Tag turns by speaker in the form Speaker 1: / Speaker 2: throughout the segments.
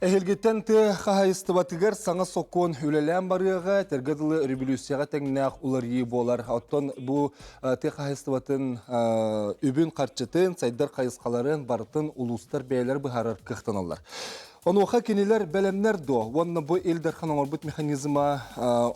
Speaker 1: Эһилгиттэн тыа хаһайыстыбатыгар саҥа сокуон үлэлээн барыаҕа, этэргэ дылы өрөбүлүүссүйэҕэ тэҥнээх уларыйыы буолар. Оттон бу тыа хаһайыстыбатын үбүн-харчытын, сайдар хайысхаларын барытын улуустар бэйэлэр быһаарар кыахтаналлар. Онуоха кинилэр бэлэмнэр дуо уонна бу Ил Дархан оҥорбут механизма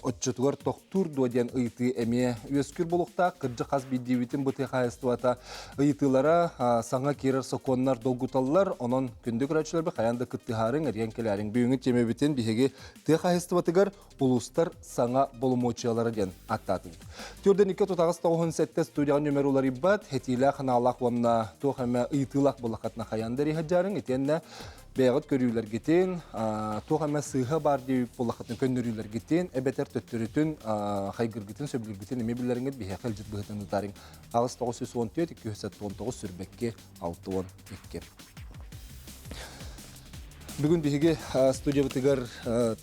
Speaker 1: оччотугар тохтуур дуо диэн ыйытыы эмиэ үөскүүр буолуохтаах. Кырдьык хас биирдиибитин бу тыа хаһаайыстыбата ыйытыылара саҥа киирэр сокуоннар долгуталлар. Онон күндү көрөөччүлэрбит хайаан да кыттыһаарыҥ, эрийэн кэлээриҥ. Бүгүҥҥү тиэмэбитин биһиги тыа хаһаайыстыбатыгар улуустар саҥа боломуочуйалара диэн ааттаатыбыт. Түрдэн 2 тутаҕас тоҕуһун сэттэ студияҕа нүмер уларыйбат, этиилээх, ханаалаах уонна туох эмэ ыйытыылаах буоллаххытына хайаан да эрийэ итиэннэ бэйэҕит көрүүлэргитин, туох эмэ сыыһа баар диэбит буоллаххытына көннөрүүлэргитин, эбэтэр төттөрүтүн хайгыргытын, сөбүлүүргүтүн эмиэ билэриҥит биһиэхэ илдьит быһыытынан ыытаарыҥ. 8 914 279 сүрбэкки 62. Бүгүн биһиги студиябытыгар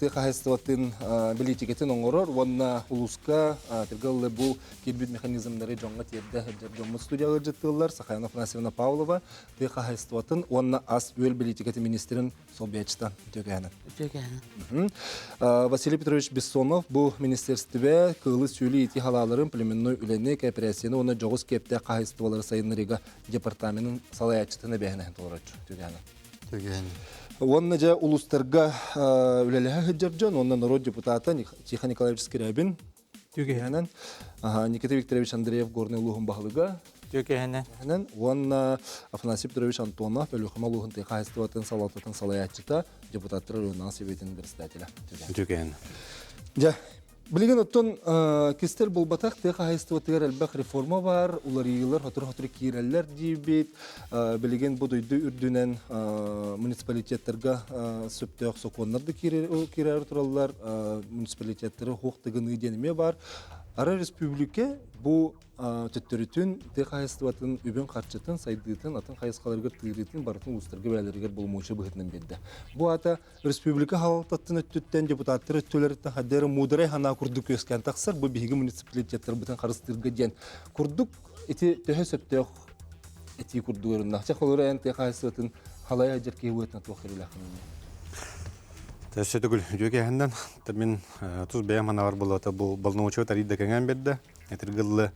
Speaker 1: тыа хаһаайыстыбатын бэлиитикэтин оҥорор уонна улууска тиргэ бу киирбит механизмнары дьоҥҥо тиэрдэ сылдьар дьоммут студияҕа ыалдьыттыыллар. Сахаяна Афанасьевна Павлова тыа хаһаайыстыбатын уонна ас-үөл бэлиитикэтин министрин солбуйааччыта үтүөкэһэнэ.
Speaker 2: Үтүөкэһэнэ.
Speaker 1: Василий Петрович Бессонов бу министерстве кыылы-сүөлү иитии халааларын, племенной үлэни, кооперацияны уонна дьоҕус киэптээх хаһаайыстыбалары сайыннарыыга департаменын салайааччытын эбээһинэһин толорооччу Түгээнэ.
Speaker 2: Түгээнэ.
Speaker 1: Уонна дьэ улуустарга үлэлэһэ сылдьар дьон уонна норуот депутата Тихон Николаевич Скрябин Түгэһэнэн Никита Викторович Андреев Горнай улууһун баһылыга
Speaker 2: Түгэһэнэн
Speaker 1: уонна Афанасий Петрович Антонов Өлүөхүмэ улууһун тыа хаһаайыстыбатын салалтатын салайааччыта депутаттар районнааҕы сэбиэтин председателэ.
Speaker 3: Түгэһэн.
Speaker 1: Дьэ, Билигин оттон кистэл буолбатах тыа хаһаайыстыбатыгар элбэх реформа баар, уларыйыылар сотору-сотору киирэллэр диибит. Билигин бу дойду үрдүнэн муниципалитеттарга сөптөөх сокуоннар да киирэр тураллар, муниципалитеттары хуох тыгыныы диэн эмиэ баар. Ара республика бу төттөрүтүн тыа хаһаайыстыбатын үбүн-харчытын, сайдыытын, атын хайысхаларыгар тыырыытын барытын улуустарга бэйэлэригэр боломуочуйа быһыытынан биэрдэ. Бу аата республика салалтатын өттүттэн депутаттар өттүлэриттэн хайдары муударай санаа курдук үөскээн тахсар бу биһиги муниципалитеттарбытын харыстыырга диэн курдук ити төһө сөптөөх этии курдук өрүннэх чэ холура эн тыа хаһаайыстыбатын халайа дьэр киһи быһыытынан туох көрүүлээххин
Speaker 3: Өссө төгүл үтүө кээһиннэн мин тус бэйэм санаабар буоллата бу болнуочу тарыйда кэҥээн биэрдэ. Этиргыллы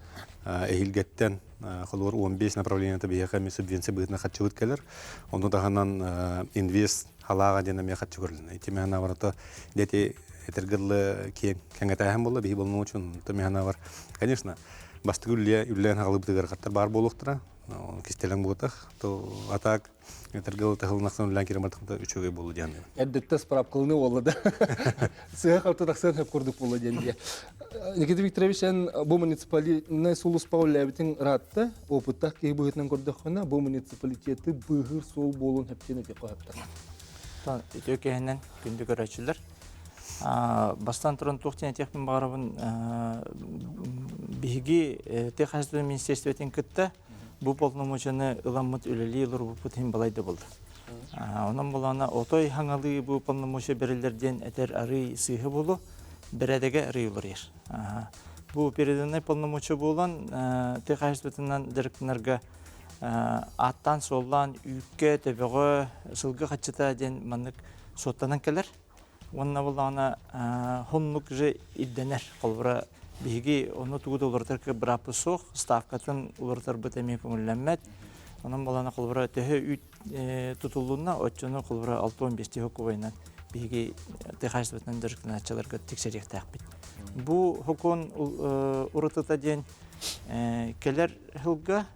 Speaker 3: эһиилгэттэн холобур 15 направлениета биһиэхэ эмиэ субвенция быһыытынан хаччыбыт кэлэр. Ону таһынан инвест халааҕа диэн эмиэ хаччы көрүлүнэ. Ити механаварата дети этиргыллы киэҥ кэҥэтээһин буолла биһи болнуочун то механавар конечно бастакы үллэ үллээн хаҕалыбытыгар хаттар баар буолуохтара кистэлэҥ буотах то атак Этэргэ тахылынахсан үлээн киирэн бардахта үчүгэй буолла диэн.
Speaker 1: Эрдэттэн справкалыны буолла да. Сыа халты тахсан хөп курдук буолла диэн дии. Никита Викторович эн бу муниципальнай сулууспаҕа үлэлээбитиҥ ыраатта. Опыттаах киһи быһыытынан көрдөххүнэ, бу муниципалитеты быыһыыр суол буолуон хөптүөн этиэххэ сөптөр.
Speaker 2: Үтүө киһинэн күндү көрөөччүлэр. Бастаан туран туох диэн этиэхпин баҕарабын биһиги тыа хаһаайыстыбатын министерствотын кытта Бу полномочияны ыламмыт үлэлии олорбуппут иһин балай да буолла. Онон булана отой хаҥалыы бу полномочия берилер диэн этэр арый сыыһа буолу, бэрээдэгэ арый уларыйар. Бу переданный полномочия буолан тыа хаһаайыстыбатынан дьарыктанарга ааттаан-суоллаан үүккэ, төбөҕө, сылгы хаччыта диэн маннык суоттанан кэлэр. Уонна буллаҕына хоннук же ирдэнэр. Холобура, биһиги ону тугу да уларытар бырааппыт суох, ставкатын уларытарбыт эмиэ көҥүллэммэт. Онон буоллаҕына холобура төһө үүт тутуллунна, оччону холобура 65 хокуойунан биһиги тыа хаһаайыстыбатынан дьарыктанааччыларга тиксэриэхтээхпит. Бу хокуон уратыта диэн кэлэр сылга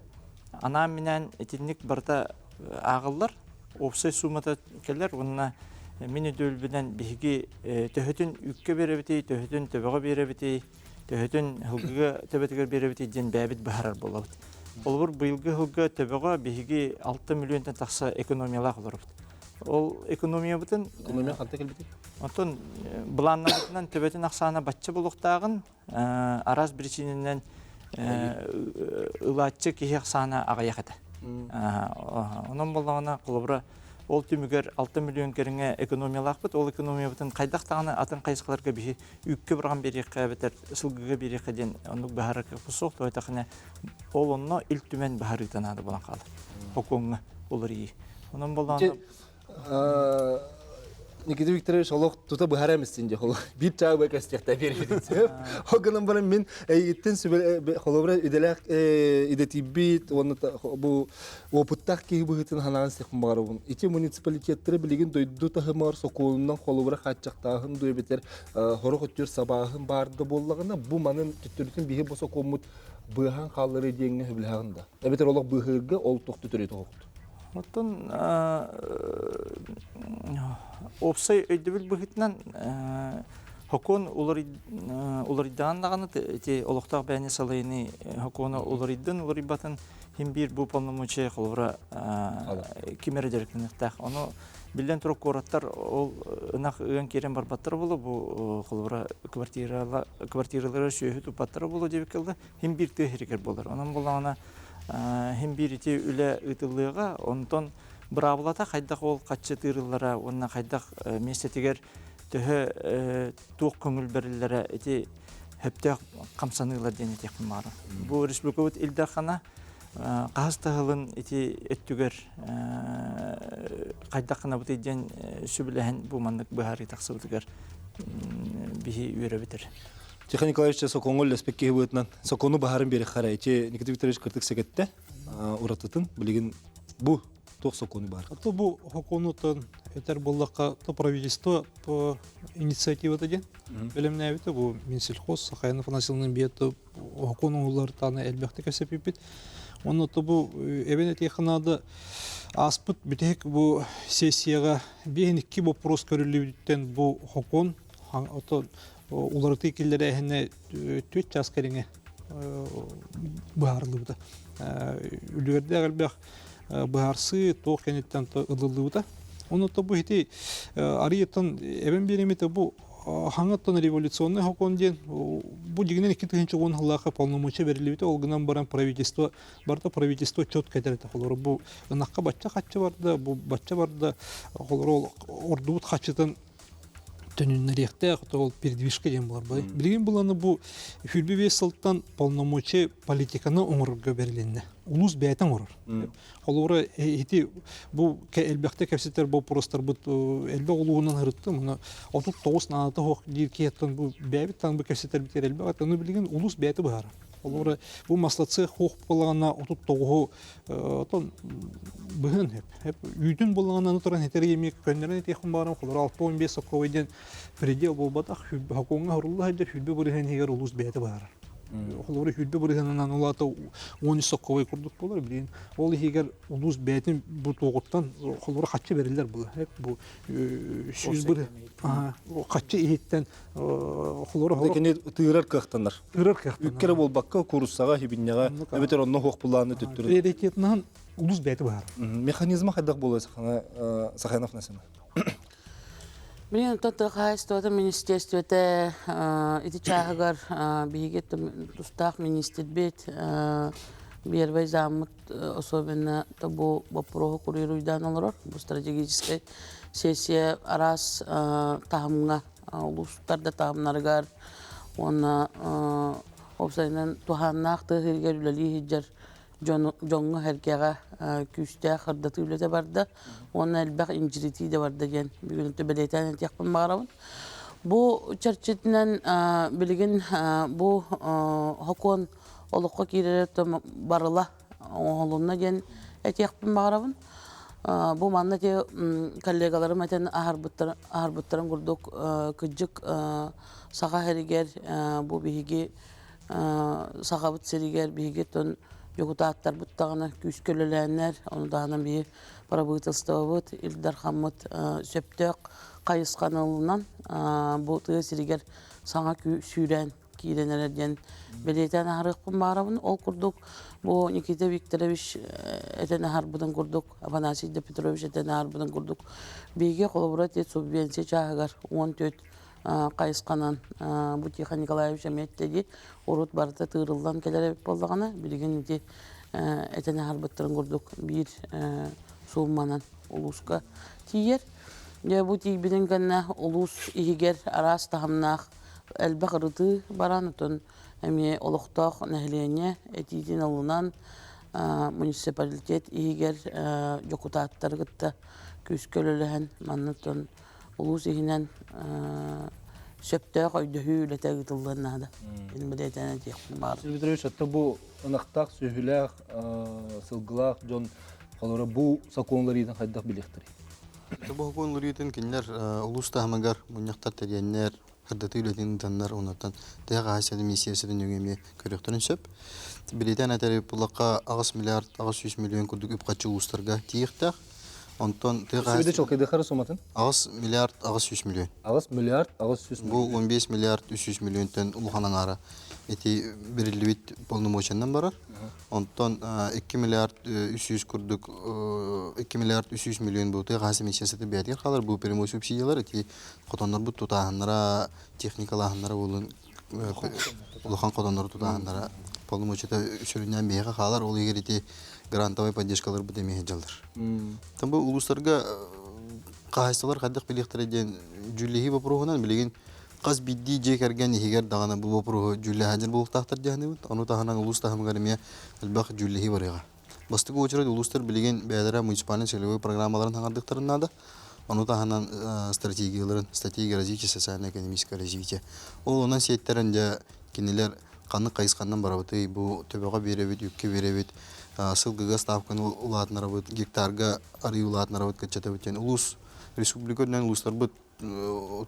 Speaker 2: анаан-минээн итинник барыта ааҕыллар. Уопсай суумата кэлэр уонна мин өйдөбүлбүнэн биһиги төһөтүн үүккэ биэрэбитий, төһөтүн төбөҕө биэрэбитий, төһөтүн сылгыга төбөтүгэр биэрэбитий диэн бэйэбит быһаарар буолабыт. Холобур, быйылгы сылга төбөҕө биһиги 6 миллионтан тахса экономиялаах олоробут. Ол экономиябытын
Speaker 1: Экономия ханта кэлбитий?
Speaker 2: Онтон былааннаммытынан төбөтүн ахсаана бачча буолуохтааҕын араас биричиинэнэн ылааччы киһи ахсаана аҕыйах этэ. Онон буоллаҕына, холобура, ол түмүгэр 6 миллион кэриҥэ экономиялаахпыт. Ол экономиябытын хайдах даҕаны атын хайысхаларга биһи үүккэ быраҕан биэриэххэ эбэтэр сылгыга биэриэххэ диэн оннук быһаарар кыахпыт суох. Тоҕо диэтэххинэ, ол онно Ил Түмэн быһаарыыта наада буолан хаалар. Хокуоҥҥа уларыйыы. Онон буоллаҕына...
Speaker 1: Никита Викторович олох тута быһара эмистин дьэ холо биир чаа бай кэстиэхтэ биэрбитин сөп. Ол гынан баран мин эйигиттэн сүбэ холобура идэлээх идэтийбит уонна бу опыттаах киһи быһыытын ханаан сихпин баҕарабын. Ити муниципалитеттары билигин дойду таһымар сокуонунан холобура хааччахтааһын дуо эбэтэр хорох өттүгэр сабааһын баар да буоллаҕына бу манын төттөрүтүн биһи бу сокуоммут быыһаан хаалларыы диэҥҥэ сөбүлэһэҕин да? Эбэтэр олох быыһыырга ол тохту төрүт оһохту?
Speaker 2: Оттон уопсай өйдөбүл быһыытынан хокуон уларыйдаҕын даҕаны ити олохтоох бэйэни салайыныы хокуона уларыйдын уларыйбатын хин биир бу полномочия холобура ким эрэ дьарыктаныахтаах. Ону биллэн турар куораттар ол ынах ыан киирэн барбаттара буолуо бу холобура квартиралара сүөһү туппаттара буолуо диэбиккэ дылы хин биир тыа сиригэр буолар. Онон буоллаҕына хин биир ити үлэ ыытыллыаҕа, онтон быраабылата хайдах ол хаччы тыырыллара уонна хайдах миэстэтигэр төһө туох көҥүл бэриллэрэ ити сөптөөх хамсаныылар диэн этиэхпин баҕарабын. Бу республикабыт Ил Дархана хаһыс да сылын ити өттүгэр хайдах гынабытый диэн сүбэлэһэн бу маннык быһаарыы тахсыбытыгар биһи үөрэбит эрэ.
Speaker 1: Тихон Николаевич сокуоҥҥа үллэспит киһи быһыытынан сокуону баһарын биэрэххэ ити Никита Викторович кырдык сэгэттэ уратытын билигин бу туох сокуону баар?
Speaker 4: То бу сокуонутун этэр буоллахха то правительство по инициативата диэн бэлэмнээбитэ бу Минсельхоз Сахаян Афанасьевнын биэт сокуон оҥоһулларытааны элбэхтик кэпсэппиппит. Онно то бу эбэн этиэххэ наада ааспыт бүтэһик бу сессияҕа биэһин икки боппуруос көрүллүбүтүттэн бу сокуон ото уларытыы киллэрээһинэ түөрт чаас кэриҥэ быһаарыллыбыта. Үлүгэрдээх элбэх быһаарсыы туох кэнниттэн ылыллыбыта. Онно бу ити арыйыттан эбэн биэримите бу хаҥаттан революционный сокуон диэн бу дьигинэн 2010 сыллаахха полномочия берилибитэ ол гынан баран правительство барыта правительство четко этэрэтэ холору бу ынахха бачча хаччы барда бу бачча барда холору ордубут хаччытын төнүннэриэхтээх ол передвижка диэн буолар бай. Билигин буланы бу хүрбү бес сылтан полномочия политиканы оҥорорго бэрилиннэ. Улуус бэйэтэ оҥорор. Холобура ити бу элбэхтэ кэпсэтэр боппуруостарбыт элбэх улууһунан ырыттым. Мына 39 наадата суох диир киһиттэн бу бэйэбит тан бу кэпсэтэрбит элбэх. Ону билигин улуус бэйэтэ быһаарар. Холобура бу маслацех хуох буолаҕына 39-у Отон быһын хөп. Хөп үүтүн буллаҕына туран этэр эмиэ көннөрөн этиэхпин баҕарам холоро 65 сокковой диэн предел буолбатах хокуоҥҥа хорулла сылдьар хүрбэ бырыһыан иһигэр улуус бэйэтэ быһаарар. Холобура хүрбэ бырыһыанынан улаата 13 сокковой курдук буолар билигин ол иһигэр улуус бэйэтин бу туоҕуттан холобура хаччы бэриллэр була. Бу 100 быр хаччы иһиттэн холобура
Speaker 1: Кини тыырар кыахтанар.
Speaker 4: Тыырар кыахтанар.
Speaker 1: Үккэрэ буолбакка кууруссаҕа, хибинньэҕэ, эбэтэр онно суох булааны төттөрү.
Speaker 4: Приоритетынан улус бэйэтэ быһаарар.
Speaker 1: Механизма хайдах буолуой Саханов Насима?
Speaker 5: Билигин оттон тыа хаһаайыстыбатын министиэристибэтэ ити чааһыгар биһиги тустаах министрбит первый заммыт особенно бу боппуруоһу курируйдаан олорор. Бу стратегическай сессия араас таһымҥа улуустар да таһымнарыгар уонна уопсайынан туһааннаах тыа сиригэр үлэлии сылдьар дьоҥҥо-сэргэҕэ күүстээх сырдатыы үлэтэ барда уонна элбэх индьиритии да барда диэн бүгүн бэлиэтээн этиэхпин баҕарабын. Бу чэрчитинэн билигин бу сокуон олоххо киирэрэ барыла оҥоһулунна диэн этиэхпин баҕарабын. Бу манна ити коллегаларым этэн аһарбыттарын курдук кырдьык Саха сиригэр бу биһиги Сахабыт сиригэр биһиги тон дьокутааттарбыт даҕаны күүскэ үлэлээннэр, ону таһынан биһи правительствобыт, Ил Дархаммыт сөптөөх хайысханы ылынан бу тыа сиригэр саҥа сүүрээн киирэн эрэр диэн бэлиэтээн аһарыахпын баҕарабын. Ол курдук бу Никита Викторович этэн аһарбытын курдук, Афанасий да Петрович этэн аһарбытын курдук, биһиги холобура субвенция чааһыгар 14 хайысханан бу Тихон Николаевич эмиэ эттэ дии, урут барыта тыырыллан кэлэр эбит буоллаҕына, билигин ити этэн аһарбыттарын курдук биир суумманан улууска тиийэр. Дьэ бу тиийбитин кэннэ улуус иһигэр араас таһымнаах элбэх ырытыы баран, оттон эмиэ олохтоох нэһилиэнньэ этиитин ылынан муниципалитет иһигэр дьокутааттары кытта күүскэ үлэлэһэн манна оттон. Улуус иһинэн сөптөөх өйдөһүү үлэтэ ыытыллыан наада. Мин бэлиэтээн этиэхпин баҕарабын.
Speaker 1: Василий Петрович, оттон бу ынахтаах, сүөһүлээх, сылгылаах дьон холоро бу сокуон уларыйыытын хайдах билиэхтэрий?
Speaker 6: Бу сокуон уларыйыытын кинилэр улуус таһымыгар мунньахтар тэрийэннэр, сырдатыы үлэтин ыытаннар, оннуттан тыа хаһаайыстыбатын министиэристибэтин нөҥүө эмиэ көрүөхтэрин сөп. Билиэтэн этэр буллахха 8 миллиард 800 миллион курдук үп-харчы улуустарга тиийиэхтээх. Онтон тыа
Speaker 1: Сүбэдэ чолкайдыхара суматын?
Speaker 6: 8 миллиард 800 миллион.
Speaker 1: 8 миллиард 800
Speaker 6: Бу 15 миллиард 300 миллионтан улахан аҥаара ити бириллибит полномочиянан барар. Онтон 2 миллиард 300 курдук 2 миллиард 300 миллион бу тыа хаһаайыстыба министерствота бэйэтигэр хаалар. Бу прямой субсидиялар ити хотоннорбут тутааһыннара, техникалааһыннара буолун улахан хотоннору тутааһыннара полномочията сүрүннээн биһиэхэ хаалар. Ол иһигэр ити грантовай поддержкаларбыт эмиэ сылдьаллар. Там бу улуустарга хаһаайыстыбалар хайдах билиэхтэрэ диэн дьүүллэһии боппуруоһунан билигин хас биирдии дьиэ кэргэн иһигэр даҕаны бу боппуруоһу дьүүллэһэ буолуохтаахтар дии саныыбыт. Ону таһынан улуус таһымыгар эмиэ элбэх дьүүллэһии барыаҕа. Бастакы уочарат улуустар билигин бэйэлэрэ муниципальнай целевой программаларын хаҥардыктарын наада. Ону таһынан стратегияларын, стратегия развития социально-экономическое развитие. Ол онон сиэттэрэн дьэ кинилэр ханнык хайысханан барабытый, бу төбөҕө биэрэбит, үпкэ биэрэбит, сылгыга ставканы улаатынарабыт, гектарга арыы улаатынарабыт, кыччатабыт диэн улуус республика үрдүнэн улуустарбыт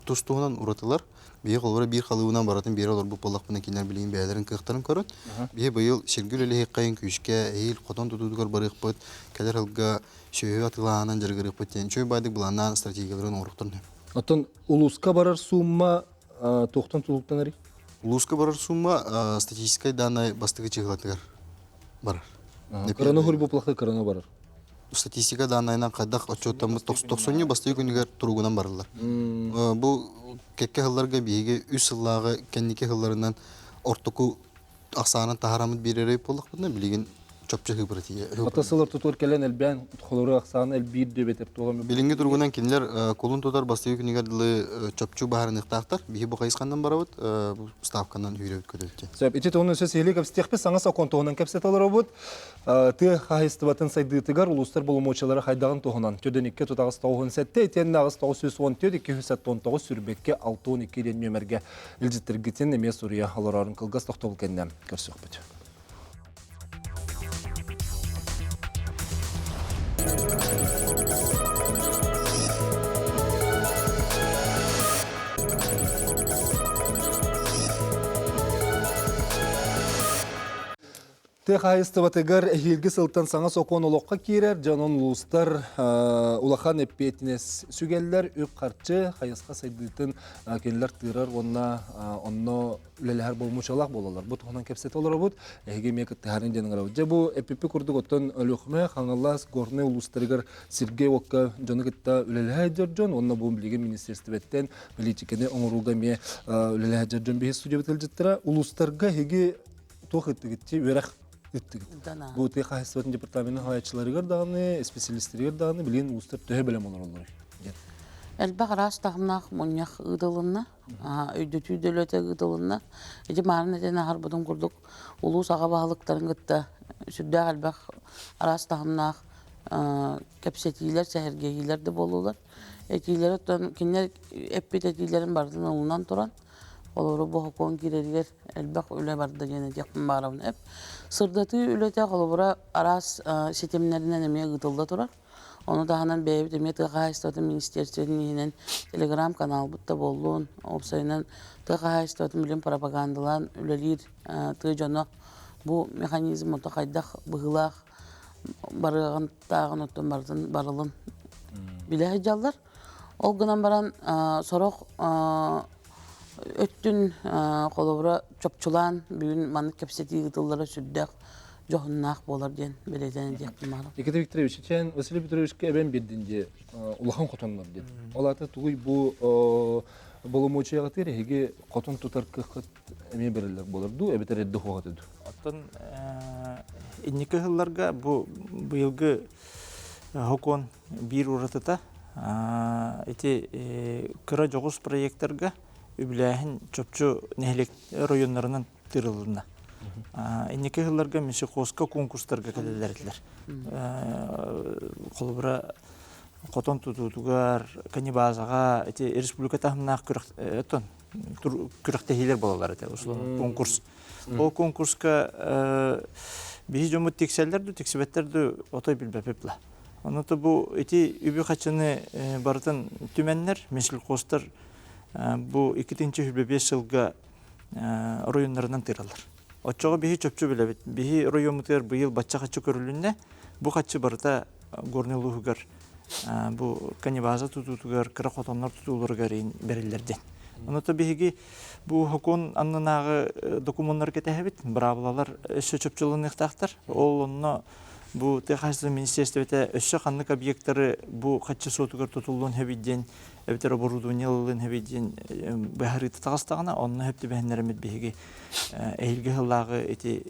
Speaker 6: тус-туһунан уратылар. Биһи холобура биир халыыбынан барытын биэрэ олорбут буоллахпына кинилэр билигин бэйэлэрин кыахтарын көрөн, биһи быйыл сиргэ үлэлэһиэххэйин күүскэ, эһиил хотон тутуутугар барыахпыт, кэлэр сылга сүөһү атыылааһынан дьарыгырыахпыт диэн үчүгэй баайдык былааннаан стратегияларын оҥоруохтарын сөп.
Speaker 1: Оттон улууска барар суумма туохтан тутулуктанарый?
Speaker 6: Улууска барар суумма статистическай дааннай бастакы чыһылатыгар барар.
Speaker 1: Кыраны хурбу плохой кыраны барар.
Speaker 6: Статистика дааннайынан хайдах отчуоттаммыт тохсонньу бастакы күнүгэр туругунан барыллар. Бу кэккэ сылларга биһиги үс сыллааҕы кэнники сылларынан ортоку ахсаанын таһаараммыт биэрэрэй буоллахпытына билигин чопчу хыыбыра тиийэ.
Speaker 1: Ата сылар тутур кэлэн элбээн холору ахсааны элбиир диэбэтэр туох эмэ.
Speaker 6: Билиҥҥи туругунан кинилэр кулун тутар бастакы күнүгэр дылы чопчу баһарыныахтаахтар. Биһи бу хайысханан барабыт, ставканан үүрэбит көтөбүт.
Speaker 1: Сөп. Ити туһунан өссө сиһилии кэпсэтиэхпит. Саҥа сокуон туһунан кэпсэтэ олоробут. Тыа хаһаайыстыбатын сайдыытыгар улуустар боломуочуйалара хайдаҕын туһунан төрдөн тутаҕас тоҕуһун сэттэ итиэннэ аҕыс 914 279 сүрбэккэ 62 диэн нүөмэргэ илдьиттэргитин эмиэ суруйа олорорун кылгас тохтобул кэннэ көрсүөхпүт. Тыа хаһаайыстыбатыгар эһиилги сылтан саҥа сокуон олоххо киирэр, дьонун улуустар улахан эппиэтинэс сүгэллэр, үп-харчы хайысха сайдыытын кинилэр тыырар уонна онно үлэлэһэр боломуочуйалаах буолаллар. Бу туһунан кэпсэтэ олоробут. Эһиги эмиэ кыттыһарын диэн ыҥырабыт. Дьэ бу эппиппи курдук оттон Өлүөхүмэ, Хаҥалас, Горнай улуустарыгар сиргэ уокка дьону кытта үлэлэһэ сылдьар дьон уонна бу билигин министиэристибэттэн политиканы оҥорууга эмиэ үлэлэһэ сылдьар дьон биһи студиябыт ыалдьыттара. Улуустарга эһиги туох ыттыгытчы үөрэх ыттыгыт. Бу тыа хаһаайыстыбатын департаменын салайааччыларыгар даҕаны, специалистэригэр даҕаны билигин улуустар төһө бэлэм олороллоруй диэн.
Speaker 5: Элбэх араас таһымнаах мунньах ыытылынна, өйдөтүү дөлөтө ыытылынна. Ити маарын этэн аһарбытым курдук улуус аҕа баһылыктарын кытта сүрдээх элбэх араас таһымнаах кэпсэтиилэр, сэһэргэһиилэр да буоллулар. Этиилэри оттон кинилэр эппит этиилэрин барытын ылынан туран, Олору бу сокуон киирэригэр элбэх үлэ барда диэн этиэхпин баҕарабын. Эп сырдатыы үлэтэ холобура араас ситимнэринэн эмиэ ыытылла турар. Ону таһынан бэйэбит эмиэ тыа хаһаайыстыбатын министиэристибэтин иһинэн телеграм-каналбыт да буоллун, уопсайынан тыа хаһаайыстыбатын билим пропагандалаан үлэлиир тыа дьоно бу механизм ото хайдах быһыылаах барыаҕын тааҕын оттон барытын барылын билэ сылдьаллар. Ол гынан баран сорох өттүн холобура чопчулаан бүгүн маннык кэпсэтии ыытыллара сүрдээх дьоһуннаах буолар диэн бэлиэтээн этиэхпин баҕарабын.
Speaker 1: Никита Викторович, чээн Василий Петровичка эбэн биэрдин дии улахан хотоннор диэн. Ол аата тугуй бу боломуочуйаҕытыгар эһиги хотон тутар кыаххыт эмиэ бэриллэр буолар дуу, эбэтэр эрдэ хуоҕа дуу?
Speaker 2: Оттон инники сылларга бу быйылгы сокуон Биир уратыта ити кыра дьоҕус проектарга үбүлээһин чопчу нэһилиэк оройуоннарынан тыырылынна. Инники сылларга Минсельхозка конкурстарга кэлэллэр этилэр. Холобура, Хотон тутуутугар, канибазаҕа ити республика таһымнаах күрэх оттон күрэхтэһиилэр буолаллар этэ, условно конкурс. Ол конкурска биһи дьоммут тиксэллэр ду, тиксибэттэр ду отой билбэппит ла. Ону бу ити үбү-хаччыны барытын түмэннэр, минсельхозтар бу 2025 сылга оройуоннарынан тыыраллар. Оччоҕо биһи чопчу билэбит. Биһи оройуоммутугар быйыл бачча хаччы көрүлүннэ. Бу хаччы барыта Горнай улууһугар бу канибаза тутуутугар, кыра хотоннор тутууларыгар бэриллэр диэн. Онуота биһиги бу сокуон аннынааҕы докумуоннары кэтэһэбит, быраабылалар өссө чопчуланыахтаахтар. Ол онно бу тыа хаһаайыстыбатын министиэристибэтэ өссө ханнык объектары бу хаччы суотугар тутуллуон сөбүй диэн эбэтэр оборудование ылыллыан сөбүй диэн быһаарыыта таҕыстаҕына, онно сөп түбэһиннэрэммит биһиги эһиилги сыллааҕы ити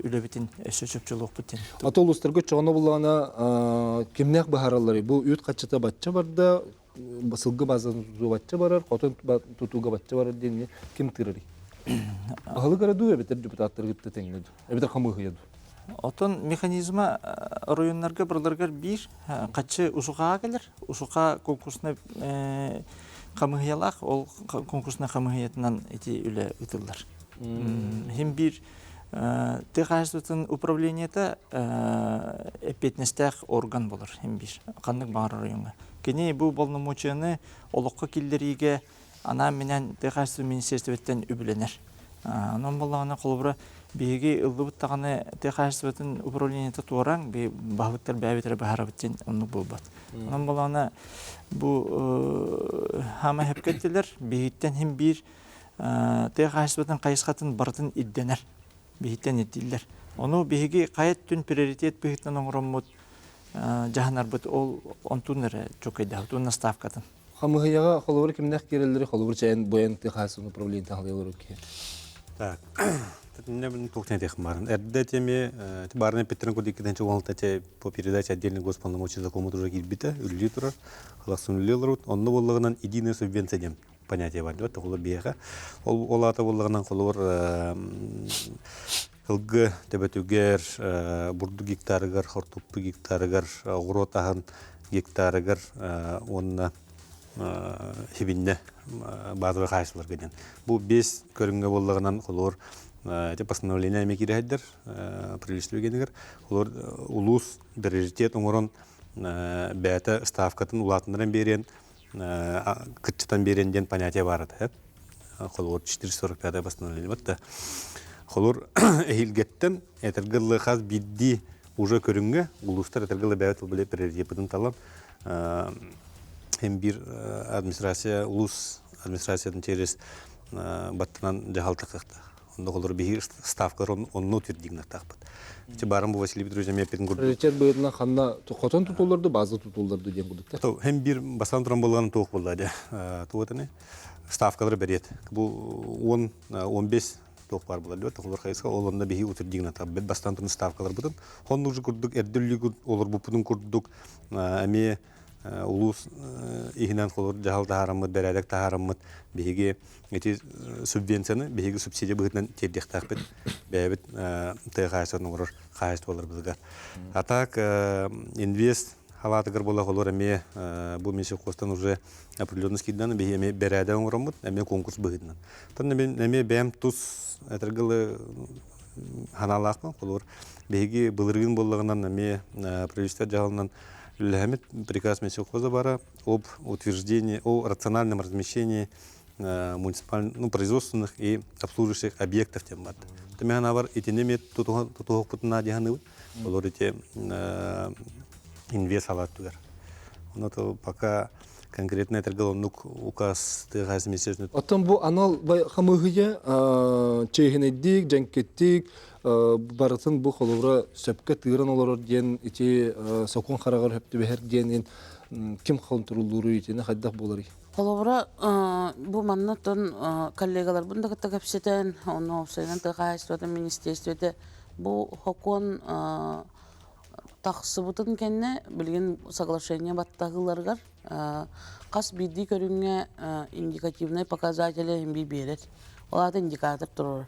Speaker 2: үлэбитин өссө чопчулуохпут диэн.
Speaker 1: Ата улуустарга чоҕоно буллаҕына кимнээх быһааралларый? Бу үүт хаччыта бачча барда, сылгы базатын тутуу бачча барар, хотон тутууга бачча барар диэн ким тыырарый? Баһылык эрэ дуу эбэтэр депутаттары кытта тэҥҥэ дуу? Эбэтэр хамыыһыйа дуу?
Speaker 2: Отон механизма оройуоннарга барыларыгар биир хаччы усухаҕа кэлэр. Усуха конкурснай хамыыһыйалаах, ол конкурснай хамыыһыйатынан ити үлэ ыытыллар. Хим биир тыа хаһаайыстыбатын управлениета эппиэтинэстээх орган болор хим биир ханнык баҕар оройуоҥҥа. Кини бу боломуочуйаны олоххо киллэриигэ анаан-минээн тыа хаһаайыстыбатын министиэристибэтиттэн үбүлэнэр. Онон буоллаҕына, холобура, биһиги ыллыбыт даҕаны тыа хаһаайыстыбатын управлениета туораҥ, би баһылыктар бэйэбит эрэ быһаарабыт диэн оннук буолбат. Онон буоллаҕына, бу хаама сөпкө эттилэр, биһиттэн син биир тыа хаһаайыстыбатын хайысхатын барытын ирдэнэр, биһиттэн ирдииллэр. Ону биһиги хайа өттүн приоритет быһыытынан оҥороммут дьаһанарбыт ол онтун эрэ чуолкайдаһабыт уонна ставкатын.
Speaker 1: Хамыһыйаҕа холобур кимнээх киирэллэри холобур чэйэн буйан тыа хаһаайыстыбатын управлениетын халыйалар киһи.
Speaker 3: Так. Не туох этих барын. Эрдэ теме барын эппиттерин курдук иккитинчи уолта те по передаче отдельных госполномочий закона уже киирбитэ, үллүү турар. Халахсын үллүү олорут. Онно буоллаҕынан единая субвенция диэн понятие бар диэт холобур биһиэхэ. Ол ол аата буоллаҕынан холобур ылгы төбөтүгэр, бурдук гектарыгар, хортуппу гектарыгар, оҕуруот аһын гектарыгар уонна хибиннэ баазовай хаһаайыстыбаларга диэн. Бу биэс көрүҥҥэ буоллаҕынан холобур ити постановление эмиэ киирэһэрдэр правительство генигэр холобур улуус приоритет оҥорон бэйэтэ ставкатын улаатыннаран биэриэн кыччатан биэриэн диэн понятие баар этэ. Холобур 445 постановление да холобур эһиилгэттэн этэргэ дылы хас биирдии уже көрүҥҥэ улуустар этэргэ дылы бэйэбит били приоритеппытын талан һин биир администрация улуус администрациятын через баттынан дьаһалта кыахтаах. Онно холобур биһиги ставкалар онну утвердигнахтаахпыт. Ити баран бу Василий Петрович эмиэ эппитин курдук.
Speaker 1: Приоритет быһыытынан ханна хотон тутуллар база тутуллар диэн курдук.
Speaker 3: Һин биир бастаан туран буоллаҕына туох буолла дии. Туох ставкалары бэриэт. Бу 10-15 туох баар буолар диэбит. Олор хайысха ол онно биһи утвердигната бастаан туран ставкаларбытын хоннук курдук эрдэ олорбуппутун курдук эмиэ улуус иһинэн холор дьаһал таһаараммыт, бэрээдэк таһаараммыт биһиги ити субвенцияны биһиги субсидия быһыытынан тиэрдиэхтээхпит бэйэбит тыа хаһаайыстыбатын оҥорор хаһаайыстыбаларбытыгар. А так инвест халаатыгар буола холор эмиэ бу месяц уже определенность киирдэн биһи эмиэ бэрээдэ оҥороммут эмиэ конкурс быһыытынан. Тон эмиэ бэйэм тус этэргылы ханаалаахпын холобур биһиги былырыын буоллаҕынан эмиэ правительство дьаһалынан үлэлэһэммит приказ Минсельхоза бара об утверждении о рациональном размещении муниципальных ну, производственных и обслуживающих объектов диэн бар. Тэмэһэн бар итини эмиэ тутуһукпутун диһаныбыт. Олор ити инвест алааттыгар. Ону то пока конкретно этэргэ оннук указ тыа хаһаайыстыбатын министерствотын
Speaker 1: Оттон бу анал хамыыһыйа чиэһинэйдик, дьэҥкиттик барытын бу холобура сөпкө тыыран олорор диэн ити сокуон хараҕар сөп түбэһэр диэн ким хонтуруулууруй итини хайдах буоларый?
Speaker 5: Холобура, бу манна оттон коллегаларбын да кытта кэпсэтэн, онно уопсайынан тыа хаһаайыстыбатын министиэристибэтэ бу сокуон тахсыбытын кэннэ билигин соглашение баттаһыыларыгар хас биирдии көрүҥҥэ индикативнай показатели эми биэрэр. Ол аата индикатор турар.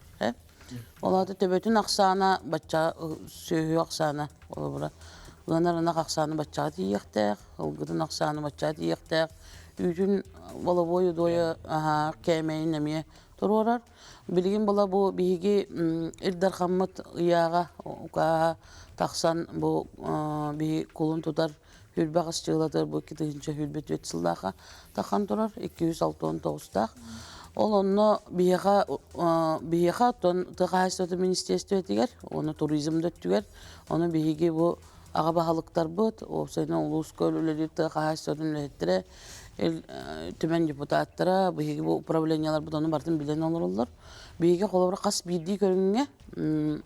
Speaker 5: Ол аата төбөтүн ахсаана бачча сүөһү ахсаана холобура. Ыанар ынах ахсааны баччаҕа тиийиэхтээх, ылгытын ахсааны баччаҕа тиийиэхтээх, үүтүн воловой удойа кээмэйин эмиэ туруорар. Билигин була бу биһиги Ил Дархаммыт ыйааҕа укааһа тахсан бу биһи кулун тутар хүрбэх ысчыылатыгар бу 2024 сыллаахха тахан турар 269-таах. Ол онно биһиэхэ биһиэхэ оттон тыа хаһаайыстыбатын министиэристибэтигэр уонна туризм да өттүгэр ону биһиги бу аҕа баһылыктарбыт, уопсайынан улууска үлэлиир тыа хаһаайыстыбатын үлэһиттэрэ, Ил Түмэн депутаттара, биһиги бу управлениеларбыт ону барытын билэн олороллор. Биһиги холобура хас биирдии көрүҥҥэ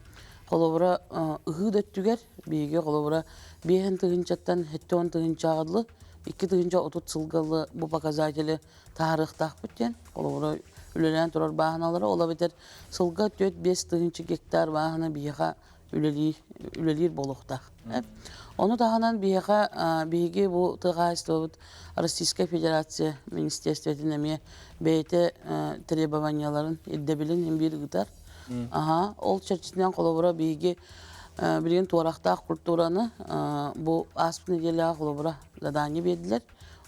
Speaker 5: холобура ыһыы да өттүгэр биһиги холобура биэһин тыһыынчаттан 70 тыһыынчаҕа дылы 2 30 сылга бу показатели таһаарыахтаахпыт диэн холобура үлэлээн турар бааһыналары ол эбэтэр сылга 4-5 тыһыынча гектар бааһына биһиэхэ үлэлиир буолуохтаах. Ону таһынан биһиэхэ биһиги бу тыа хаһаайыстыбабыт Российскай Федерация министерствотын эмиэ бэйэтэ требованияларын ирдэбилин биир ыытар. Аха, ол чэрчитинэн холобура биһиги билигин туорахтаах культураны бу ааспыт нэдиэлэҕэ холобура задание биэрдилэр.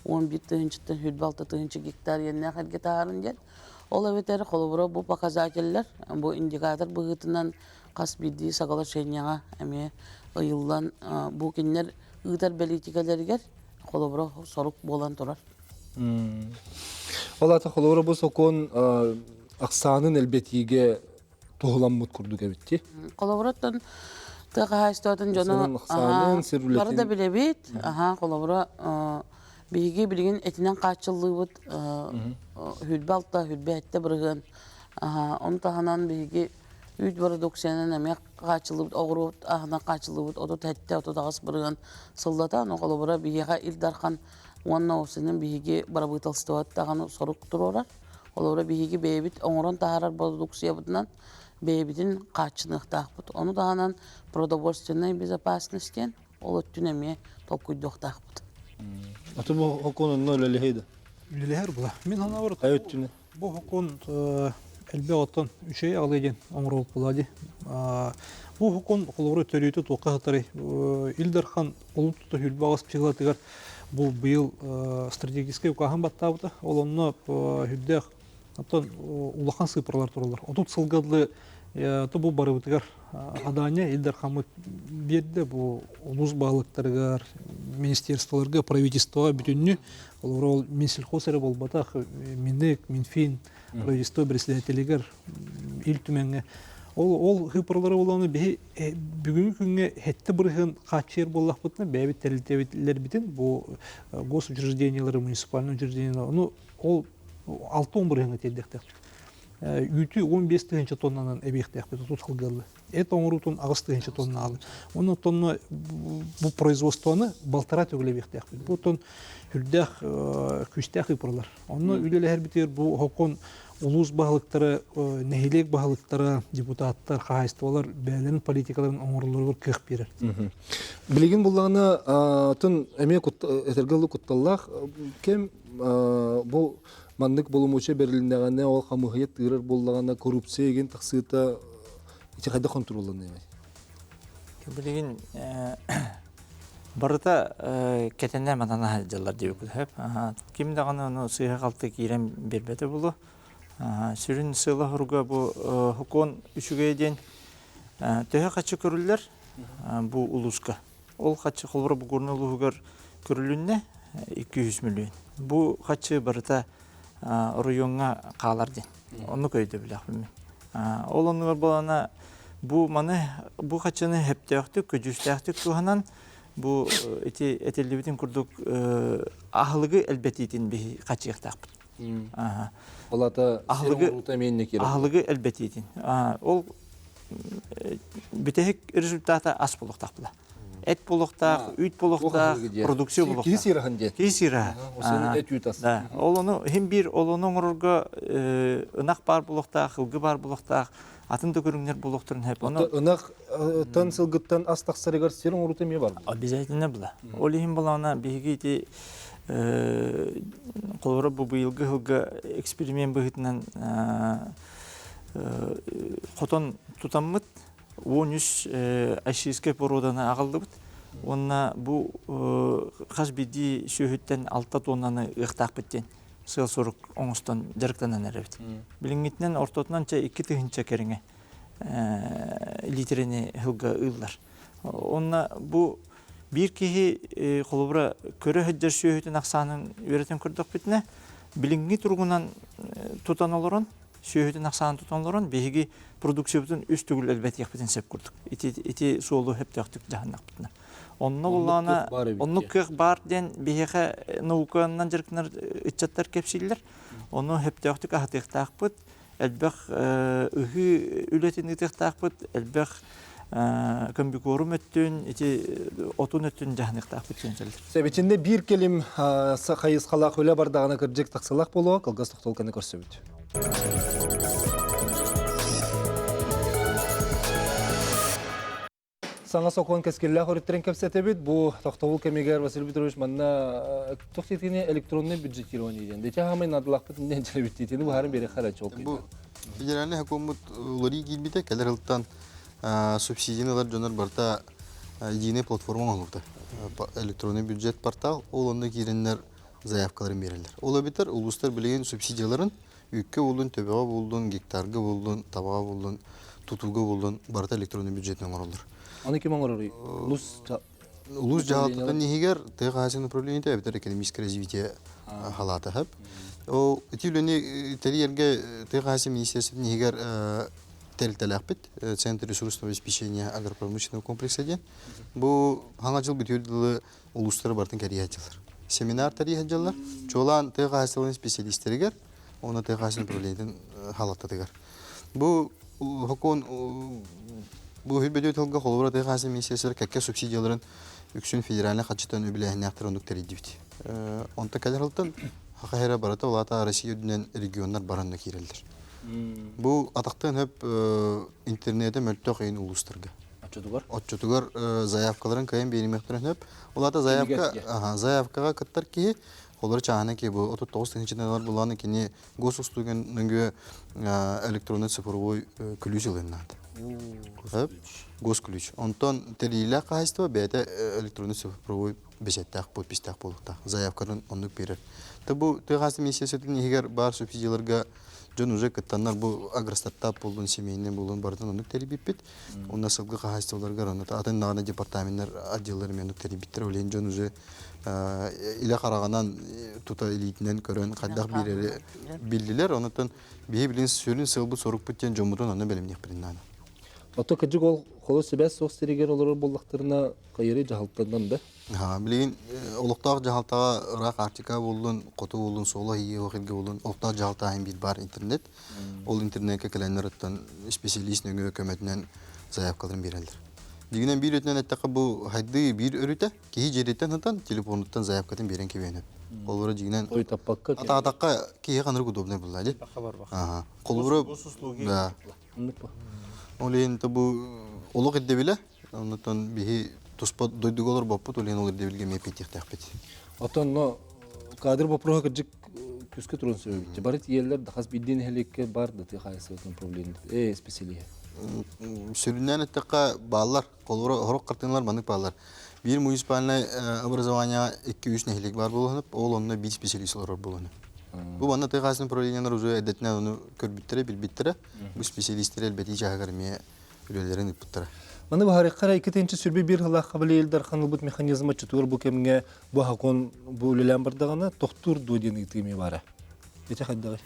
Speaker 5: 11 тыһыынчаттан 26 тыһыынча гектар иэннээх эргэ таһаарын диэн. Ол эбэтэр холобура бу показателлэр, бу индикатор быһыытынан хас биирдии соглашениеҕа эмиэ ыйыллан бу кинилэр ыытар бэлиитикэлэригэр холобура сорук буолан турар.
Speaker 1: Ол аата холобура бу сокуон ахсаанын элбэтиигэ туһуламмыт курдук эбит
Speaker 5: Холобура оттон тыа хаһаайыстыбатын дьоно бары да билэбит. Аха, холобура биһиги билигин этинэн хааччыллыыбыт 26, 27%. Ону таһынан биһиги үүт бородууксуйанан эмиэ хааччыллыбыт, оҕуруот аһынан хааччыллыбыт 37, 38 бырыһыан сыллата. Ону холобура биһиэхэ Ил Дархан уонна осенин биһиги бырабыыталыстыбабыт даҕаны сорук туруорар. Холобура биһиги бэйэбит оҥорон таһаарар бородууксуйабытынан бэйэбитин хааччыныахтаахпыт. Ону таһынан продовольственная безопасность диэн ол өттүн эмиэ толкуйдуохтаахпыт.
Speaker 1: Аты бу хокуон онно үлэлэһэй да?
Speaker 4: Үлэлэһэр була. Мин санаабар
Speaker 1: Ай өттүнэ.
Speaker 4: Бу хокуон элбэх оттон үчүгэй аҕалыы диэн оҥоруох буолаа дии. Бу хокуон холобура төрүүтэ туохха сытарый? Ил Дархан олун тута хүрбэ аҕыс психолатыгар бу быйыл стратегическай укааһын баттаабыта. Ол онно үрдээх оттон улахан сыыппаралар тураллар. 30 сылга дылы то бу барыбытыгар Адаанньа Ил Дархаммыт биэрдэ бу улуус баһылыктарыгар, министерстволарга, правительствоҕа бүтүннүү олору ол Минсельхоз эрэ буолбатах, Минэк, Минфин, правительство председателигэр, Ил Түмэҥҥэ ол ол хыпарлары буоллаҕына биһи бүгүҥҥү күҥҥэ хэттэ бырыһыан хааччыйар буоллахпытына бэйэбит тэрилтэбитлэрбитин бу госучреждениелары, муниципальные учреждениелары ону ол 60 бырыһыаҥҥа тиэрдиэхтээхпит. Үүтү 15 тыһыынча тоннанан эбиэхтээхпит отут сылгылы. Эт оҥоруутун 8 тыһыынча тоннаалы. Онон тонна бу производствоны балтараа төгүл эбиэхтээхпит. Бу оттон үрдээх күүстээх ыпырлар. Онно үлэлэһэрбитигэр бу хокон улуус баһылыктара, нэһилиэк баһылыктара, депутаттар, хаһаайыстыбалар бэйэлэрин политикаларын оҥороллоругар кыах биэрэр.
Speaker 1: Билигин буллаҕына атын эмиэ этэргэ кутталлаах кэм бу маннык боломуочуйа бэрилиннэҕинэ ол хамыыһыйа тыырар буоллаҕына коррупция игин тахсыыта ити хайдах хонтуруолланыай?
Speaker 2: Билигин барыта кэтэнэ манана сылдьаллар диэбит сөп. Ким даҕаны ону сыыһа-халты киирэн биэрбэтэ буолуо. Сүрүн сыала-соруга бу сокуон үчүгэй диэн төһө хаччы көрүллэр бу улууска. Ол хаччы холобура бу Горнай улууһугар көрүлүннэ 200 миллион. Бу хаччы барыта оройуоҥҥа хаалар диэн. Оннук өйдөбүлээхпин мин. Ол оннугар буолана бу маны бу хаччыны сөптөөхтүк, көдьүүстээхтик туһанан бу ити этиллибитин курдук аһылыгы элбэтиитин биһи хаччыахтаахпыт.
Speaker 1: Ол ата
Speaker 2: аһылыгы аһылыгы элбэтиитин. Ол бүтэһик результата ас буолуохтаах була. Эт буолуохтаах, үүт буолуохтаах, продукция буолуохтаах.
Speaker 1: Киһи сыыраһын диэн.
Speaker 2: Киһи сыыраһа.
Speaker 1: Эт үүт ас.
Speaker 2: Да. Ол ону иһин биир ол ону оҥорорго ынах баар буолуохтаах, ылгы баар буолуохтаах, атын да көрүҥнэр буолуохтарын сөп.
Speaker 1: Ону ынахтан сылгыттан ас тахсарыгар сир оҥоруута эмиэ бар.
Speaker 2: Обязательно була. Ол иһин буолаҕына биһиги ити холобура бу быйылгы сылга эксперимент быһыытынан хотон тутаммыт 13 айшийскай породаны аҕаллыбыт. Уонна бу хас биирдии сүөһүттэн 6 тоннаны ыахтаахпыт диэн сыал-сорук оҥостон дьарыктанан эрэбит. Билиҥҥитинэн ортотунан чэ 2000 кэриҥэ литерини сылга ыыллар. Онно бу биир киһи холобура көрө сылдьар сүөһүтүн ахсаанын үөрэтэн көрдөхпүтүнэ, билиҥҥи туругунан тутан олорон, сүөһүтүн ахсаанын тутан олорон, биһиги продукциябытын үс төгүл элбэтиэхпитин сөп курдук. Ити, ити суолу сөптөөхтүк дьаһаннахпытына. Онно буллаҕына, оннук кыах баар диэн биһиэхэ науканан дьарыктанар ыччаттар кэпсииллэр. Ону сөптөөхтүк аһатыахтаахпыт, элбэх ыһыы үлэтин ыытыахтаахпыт, элбэх комбикорум өттүн, ити отун өттүн дьаһаныахтаахпыт диэн кэлэр.
Speaker 1: Сэбитинде биир кэлим хайысхалаах үлэ бардаҕына кырдьык тахсылах буолуо, кылгас тохтолканы көрсөбүт. Саҥа сокуон кэскиллээх өрүттэрин кэпсэтэбит. Бу тохтобул кэмигэр Василий Петрович манна туох диэтини электронный бюджетирование диэн. Дэтэ хаамай наадалаахпыт иннин дьэлэбит диэтини быһааран биэриэххэ эрэ чуолкай.
Speaker 6: Бу федеральный хокуоммут уларыы киирбитэ кэлэр ылтан субсидияны ылар дьонор барыта единый платформа оҥоһуллубута. Электронный бюджет портал ол онно киирэннэр заявкаларын биэрэллэр. Ол эбэтэр улуустар билигин субсидияларын Үүккэ буллун, төбөҕө буллун, гектарга буллун, табаҕа буллун, тутууга буллун, барыта электронный бюджетин оҥороллор.
Speaker 1: Аны ким оҥороруй? Улус
Speaker 6: Улуус дьаһалтатын иһигэр тыа хаһаайыстыбатын управлениета эбэтэр экономическое развитие халаата хап. Ол ити үлэни тэрийэргэ тыа хаһаайыстыбатын министерствотын иһигэр тэрилтэлээхпит. Центр ресурсного обеспечения агропромышленного комплекса диэн. Бу хаҥа дьыл бүтүөр дылы улуустары барытын кэрийэ сылдьаллар. Семинар тэрийэ сылдьаллар. Чуолаан тыа хаһаайыстыбатын специалистэригэр уонна тыа хаһаайыстыбатын управлениетын халаттатыгар. Бу сокуон бу үһү тылга холобура тыа хаһаайыстыбатын министерстволар кэккэ субсидияларын үксүн федеральнай харчытан үбүлээһиннээхтэр оннук тэрийдибит. Онто кэлэр сылтан Саха сирэ барыта улаата Россия үрдүнэн регионнар баранна киирэллэр. Бу атахтан хөп интернете мөлтөх эйин улуустарга.
Speaker 1: Оччотугар?
Speaker 6: Оччотугар заявкаларын кыайан биэримиэхтэрин сөп. Ол аата заявка, заявкаҕа кыттар киһи, холобура чааһынай киһи бу 39 тыһыынчанан ылар буоллаҕына кини госуслуган нөҥүө электронный цифровой ключ ылыан наада. Сөп? Госключ. Онтон тэрийиилээх хаһаайыстыба бэйэтэ электронный цифровой бэчээттээх, подписьтаах буолуохтаах. Заявкатын оннук биэрэр. Та бу тыа хаһаайыстыба министерствотын иһигэр баар субсидияларга дьон уже кыттаннар бу агростартап буоллун, семейный буоллун барытын оннук тэрийбиппит. Онно сылгы хаһаайыстыбаларыгар онно атын даҕаны департаменнар отделлар эмиэ оннук тэрийбиттэр. Ол иһин дьон уже илэ хараҕынан тута илиитинэн көрөн хайдах биэрэри биллилэр. Онтон биһи билин сүрүн сыалбыт-сорукпут диэн дьоммутун онно бэлэмниэхпитин наада.
Speaker 1: Ото кырдьык ол холо сибээс суох сиригэр олорор буоллахтарына хайыры дьаһалтанан да?
Speaker 6: Билигин олохтоох дьаһалтаҕа ыраах Арктика буоллун, хоту буоллун, суола иһии илгэ буоллун, олохтоох дьаһалта аһын биир баар интернет. Ол интернеккэ кэлэннэр оттон специалист нөҥүө көмөтүнэн заявкаларын биэрэллэр. Дьиҥинэн биир өттүнэн эттэххэ бу хайдыы биир өрүтэ киһи дьиэтиттэн сытан телефонуттан заявкатын биэрэн кэбиһэн сөп. Холобура дьиҥинэн
Speaker 1: Ой таппакка
Speaker 6: атаатахха киһи ханнык удобнай буолла дии. Аха. Холобура да. Ол иһин бу олох ирдэбилэ Оннуттан биһи туспа дойдуга олорбоппут, ол иһин ол ирдэбилгэ эмиэ эппиэттиэхтээхпит.
Speaker 1: Оттон но кадр вопроһа кырдьык күскэ туран сөбүттэ. Бары тиийэллэр да хас биирдии нэһилиэккэ бар да тыа хаһаайыстыбатын управлениета специалиһэ.
Speaker 6: Сүрүннээн эттэххэ бааллар. Холобура, сорох хартыыналар маннык бааллар. Биир муниципальнай образование 2-3 нэһилиэк баар буолуон ол онно биир специалист олорор буолуон. Бу манна тыа хаһаайыстыбатын управлениелар уже эрдэтинэн ону көрбүттэрэ, билбиттэрэ. Бу специалистери элбэтии чааһыгар эмиэ үлэлэрин ыыппыттара.
Speaker 1: Маны баһарыахха эрэ 2021 сыллаахха Ил Дархан ылбыт механизма чутугар бу кэмҥэ бу сокуон бу үлэлээн бардаҕына тохтуур дуо диэн ыйытыы эмиэ баара. Ити хайдаҕый?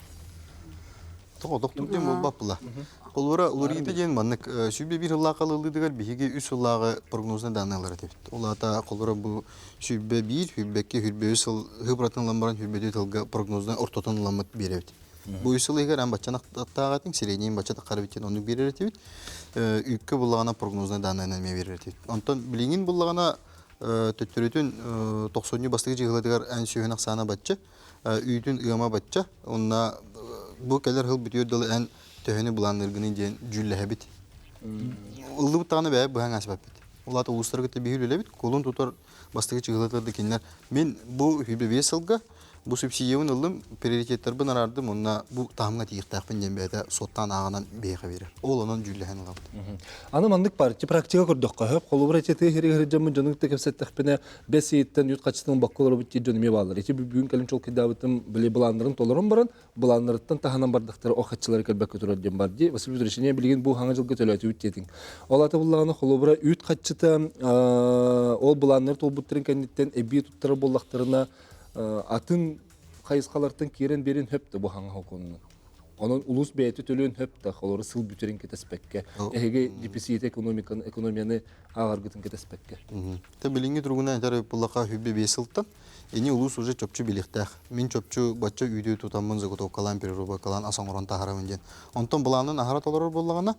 Speaker 6: Тоҕо тохтуур диэн буолбат була. Холобура, уларыйыыта диэн маннык 101 сыллаахха ылыллыытыгар биһиги үс сыллааҕы прогнозный данныйлар этибит. Ол аата холобура бу 101, 102, 103 сыл хыбыратын ылан баран 104 сылга прогнознай ортотун ыламмыт биэрэбит. Бу үс сыл иһигэр эн бачча аттааҕа этиҥ, сирэйниин бачча таххар эбит диэн оннук биэрэр этибит. Үүккэ буллаҕына прогнознай дааннайынан эмиэ биэрэр этибит. Онтон билигин буллаҕына төттөрүтүн тохсунньу бастакы дьыһылатыгар эн сүөһүн ахсаана бачча, үүтүн ыама бачча, онно бу кэлэр сыл бүтүөр дылы эн төһөнү былаанныыргыный диэн дьүүллэһэбит. Ыллыбыт даҕаны бэйэ быһан аспаппыт. Ол аата улуустары кытта биһи үлэлэбит, кулун тутар бастакы чыгылатар да кинилэр мин бу 25 сылга Бу субсидиябын ыллым, приоритеттарбын араардым, онно бу таһымҥа тиийиэхтээхпин диэн бэйэтэ суоттаан ааҕынан биһиэхэ биэрэр. Ол онон дьүүллэһэн ылабыт.
Speaker 1: Аны маннык партия практика көрдөххө, хөп холобура ити тыа сиригэр дьоммун дьону кытта кэпсэттэхпинэ, бэс ыйыттан үүт хаччытын бокка олоробут диир дьон эмиэ бааллар. Ити бүгүн кэлин чуолкайдаабытым, били былааннарын толорон баран, былааннарыттан таһынан бардахтара о хаччылары кэлбэккэ турар диэн бар дии. Василий Петрович, эмиэ билигин бу хаҥа дьылга төлөөтүбүт диэтиҥ. Ол ата буллаҕына холобура үүт хаччыта ол былааннары толбуттарын кэнниттэн эбии туттарар буоллахтарына атын хайысхалартан киирэн биэрин хөп да бу хаҥа хокуонунан. Онон улуус бэйэтэ төлүөн хөп да холобура сыл бүтэрин кэтэспэккэ, эһиги дефицит экономиканы экономияны ааҕаргытын кэтэспэккэ.
Speaker 6: Тэ билиҥҥи туругунан этэр буллаха хүббе биэс сылтан ини улуус уже чопчу билиэхтээх. Мин чопчу бачча үүтү тутаммын заготовкалаан, переработкалаан ас оҥорон таһаарабын диэн. Онтон былаанын аһара толорор буоллаҕына,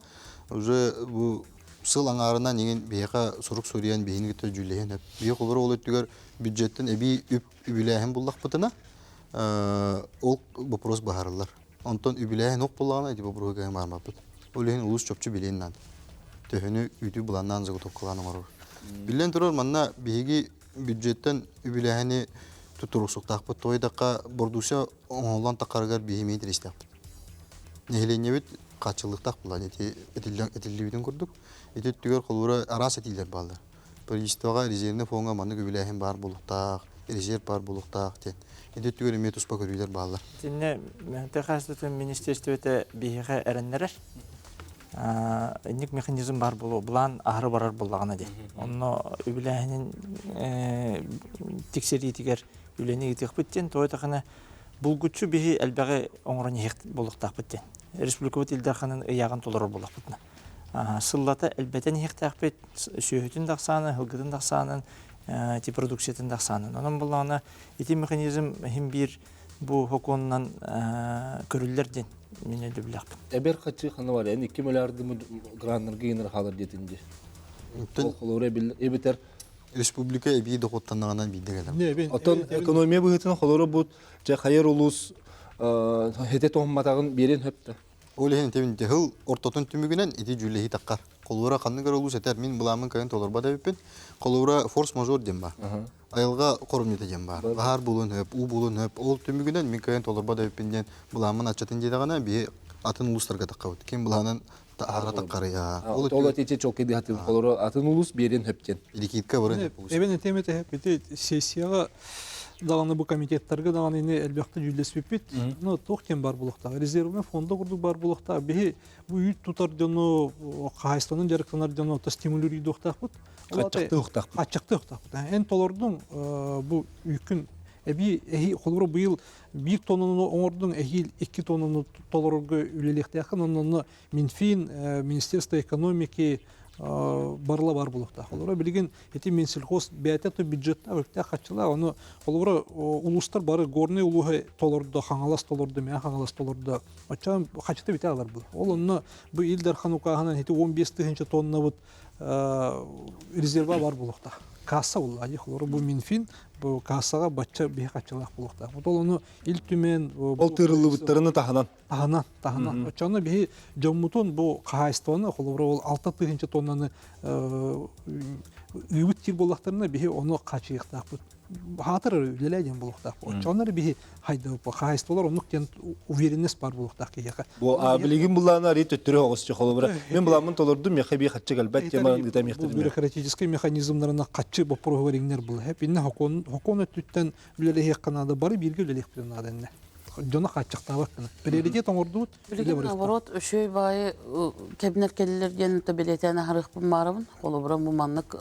Speaker 6: уже бу сыл аҥаарынан иҥин биһиэхэ сурук суруйан биһини кытта дьүүллэһэн өп. Биһи холобура ол өттүгэр бюджеттэн эбии үп үбүлээһин буллахпытына, ол вопрос быһаарыллар. Онтон үбүлээһин ох буллаҕына ити боппуруоһу кыайан баарбаппыт. Ол иһин улуус чопчу билиэн наада. Төһөнү үүтү былааннаан заготовкалаан оҥорор. Биллэн турар, манна биһиги бюджеттэн үбүлээһини туруорсуктаахпыт. Тоҕо бордууса оҥоһуллан таххарыгар биһи эмиэ интэриэстээхпит. Нэһилиэнньэбит хааччыллыктаах буолла ити этиллибитин курдук. Ити өттүгэр холуура араас этиилэр бааллар. Правительствоҕа резервнэй фоҥҥа маннык үбүлээһин баар буолуохтаах, резерв баар буолуохтаах диэн. Ити өттүгэр эмиэ туспа көрүүлэр бааллар.
Speaker 2: Итиннэ тыа хаһаайыстыбатын министиэристибэтэ биһиэхэ эрэннэрэр. Инник механизм баар буолуо, былаан аһары барар буоллаҕына диэн. Онно үбүлээһинин тиксэриитигэр үлэни ыытыахпыт диэн, тоҕо эттэххинэ, булгуччу биһи элбэҕи оҥорон иһиэх буолуохтаахпыт диэн. Республикабыт Ил Дарханын ыйааҕын толорор буоллахпытына. Сыллата элбэтэн иһиэхтээхпит, сүөһүтүн да ахсаанын, сылгытын да ахсаанын, ити продукциятын да ахсаанын. Онон буоллаҕына ити механизм иһин биир бу сокуонунан көрүллэр диэн мин өйдөбүллээхпин.
Speaker 1: Эбэр хаччы ханна бар? Эн 2 миллиарды граннарга иҥэр хаалар диэтин дии. Ол холобура эбитэр
Speaker 6: республика эбии дохуоттаннаҕынан биирдэ кэлэр.
Speaker 1: Оттон экономия быһыытынан холобура бу дьэ хайар улуус хете тоһумматаҕын биэрин хөптө.
Speaker 6: Ол иһин этибин дьаһыл ортотун түмүгүнэн ити дьүүллэһии таххар. Холобура ханнык эрэ улуус этэр мин былааммын кыайан толорбот эбиппин. Холобура форс-мажор диэн баар. Айылҕа хоромньута диэн баар. Баһаар буолуон сөп, уу буолуон сөп. Ол түмүгүнэн мин кыайан толорбот эбиппин диэн былааммын аччатын диэтэҕинэ биһи атын улуустарга таххабыт. Ким былаанын аһара таххарый.
Speaker 1: Ол ол ити чолкайдыһатын холоро атын улус биэрин хөп диэн.
Speaker 6: Ликидка баран хөп улус.
Speaker 4: Эбен этем этэ ити сессияга даҕаны бу комитеттарга даҕаны ини элбэхтэ дьүүллэспиппит. Ну туох диэн бар буолуохтаах. Резервный фонда курдук бар буолуохтаах. Биһи бу үүт тутар дьону, хаһаайыстыбанан дьарыктанар дьону то стимулируйдуохтаахпыт.
Speaker 1: Хаччахтыахтаахпыт.
Speaker 4: Хаччахтыахтаахпыт. Эн толордуҥ бу үүккүн эбии эһи холобура быйыл биир тоннаны оҥордуҥ, эһиил икки тоннаны толорорго үлэлиэхтээххин. Онно Минфин, Министерство экономики барыла бар буолуохтаах. Олоро билигин ити Минсельхоз бэйэтэ то бюджеттаах үптээх харчылаах. Ону холобура улуустар бары Горнай улууһа толордо, Хаҥалас толордо, Мэҥэ Хаҥалас толордо. Оччоон хачыта бүтэ алар бу. Ол онно бу Ил Дархан укааһынан ити 15 тыһыынча тоннабыт резерва бар буолуохтаах. Касса буолла. Холобура бу Минфин бу кассаҕа бачча биһи хаччылаах буолуохтаах. Ол ону Ил Түмэн
Speaker 1: Ол тыырыллыбыттарыны таһынан.
Speaker 4: Таһынан, таһынан. Оччоҕуна биһи дьоммутун бу хаһаайыстыбаны, холобура ол 6 тыһыынча тоннаны ыыбыт диир буоллахтарына, биһи ону хаачыйыахтаахпыт. Хаатыр үлэлээ диэн буолуохтаах. Оччоҕуна эрэ биһи хайдыбыт хаһаайыстыбалар оннук диэн уверенность баар буолуохтаах киһиэхэ.
Speaker 1: Бу билигин булааны арый төттөрү оҕус холобура. Мен буламмын толордум, миэхэ бии хаччы кэлбэт тема ыыта
Speaker 4: миэхтэ. Бюрократическай механизмнарына хаччы боппуруоһугар иҥнэр була. Инне хокуон хокуон өттүттэн үлэлэһиэххэ наада, бары бииргэ үлэлиэхпитин наада инне. Дьону хааччахтаабат гына. Приоритет оҥордубут.
Speaker 5: Билигин наоборот, үчүгэй баайы кэбинэр кэллилэр диэн бэлиэтээн аһарыахпын баарабын. Холобура, бу маннык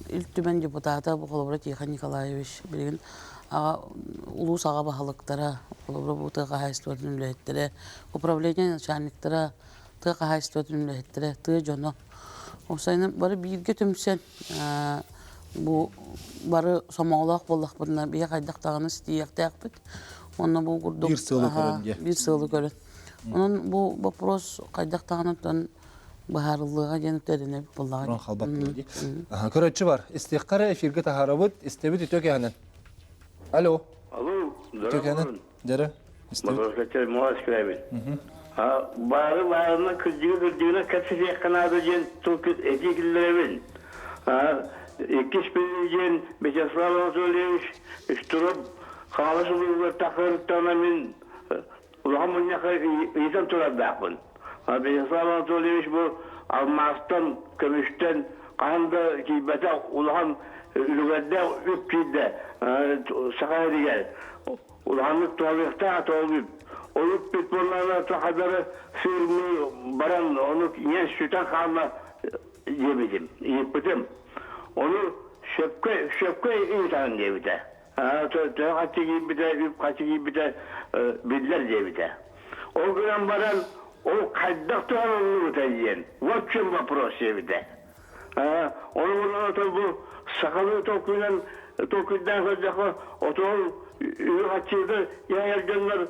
Speaker 5: Ил Түмэн депутата, бу холобура Тихон Николаевич билигин аҕа улуус аҕа баһылыктара, холобура бу тыа хаһаайыстыбатын үлэһиттэрэ, управление начальниктара, тыа хаһаайыстыбатын үлэһиттэрэ, тыа дьоно. Уопсайынан бары бииргэ түмсэн бу бары сомоҕолоох буоллахпытына биһи хайдах даҕаны ситиһиэхтээхпит. Уонна бу курдук
Speaker 1: биир сыалы көрөн диye.
Speaker 5: Биир сыалы көрөн. Онон бу вопрос хайдах даҕаны быһаарыллыаҕа диэн тэринэбит буоллаҕа.
Speaker 1: Онон халбат дии. Көрөччү бар. Истиэххэ эфиргэ таһаарабыт. Истэбит үтүө кэһэнэн. Алло.
Speaker 7: Алло.
Speaker 1: Үтүө кэһэнэн. Дьэрэ. Истэбит.
Speaker 7: Моторкачай муос күрэбит. Баары баарына кырдьыгы кырдьыгына кэпсэтиэххэ наада диэн тыл этии киллэрэбин. Иккис диэн Вячеслав Анатольевич Штыров. Хаҥалас улууһугар тахсарыттаҕына мин улахан мунньахха ыйытан турардаахпын. Вячеслав Анатольевич бу алмаастан, көмүстэн хаһан да киирбэтэх улахан үлүгэрдээх үп киирдэ Саха сиригэр. Улаханнык туһалыахтаах ол үп. Ол үппүт буоллаҕына сахалары сыырныы баран ону иҥэн сүтэн хаалла диэбитим, ыйыппытым. Ону сөпкө, сөпкө ыытаҕын диэбитэ. Төһө хаччы киирбитэ, үп хаччы киирбитэ биллэр диэбитэ. Ол гынан баран, ол хайдах туһаныллыбыта диэн, вот в чем вопрос диэбитэ. Ону булан бу сахалыы толкуйунан толкуйдаан көрдөххө, отол үбү хаччыыта иһэр дьоннор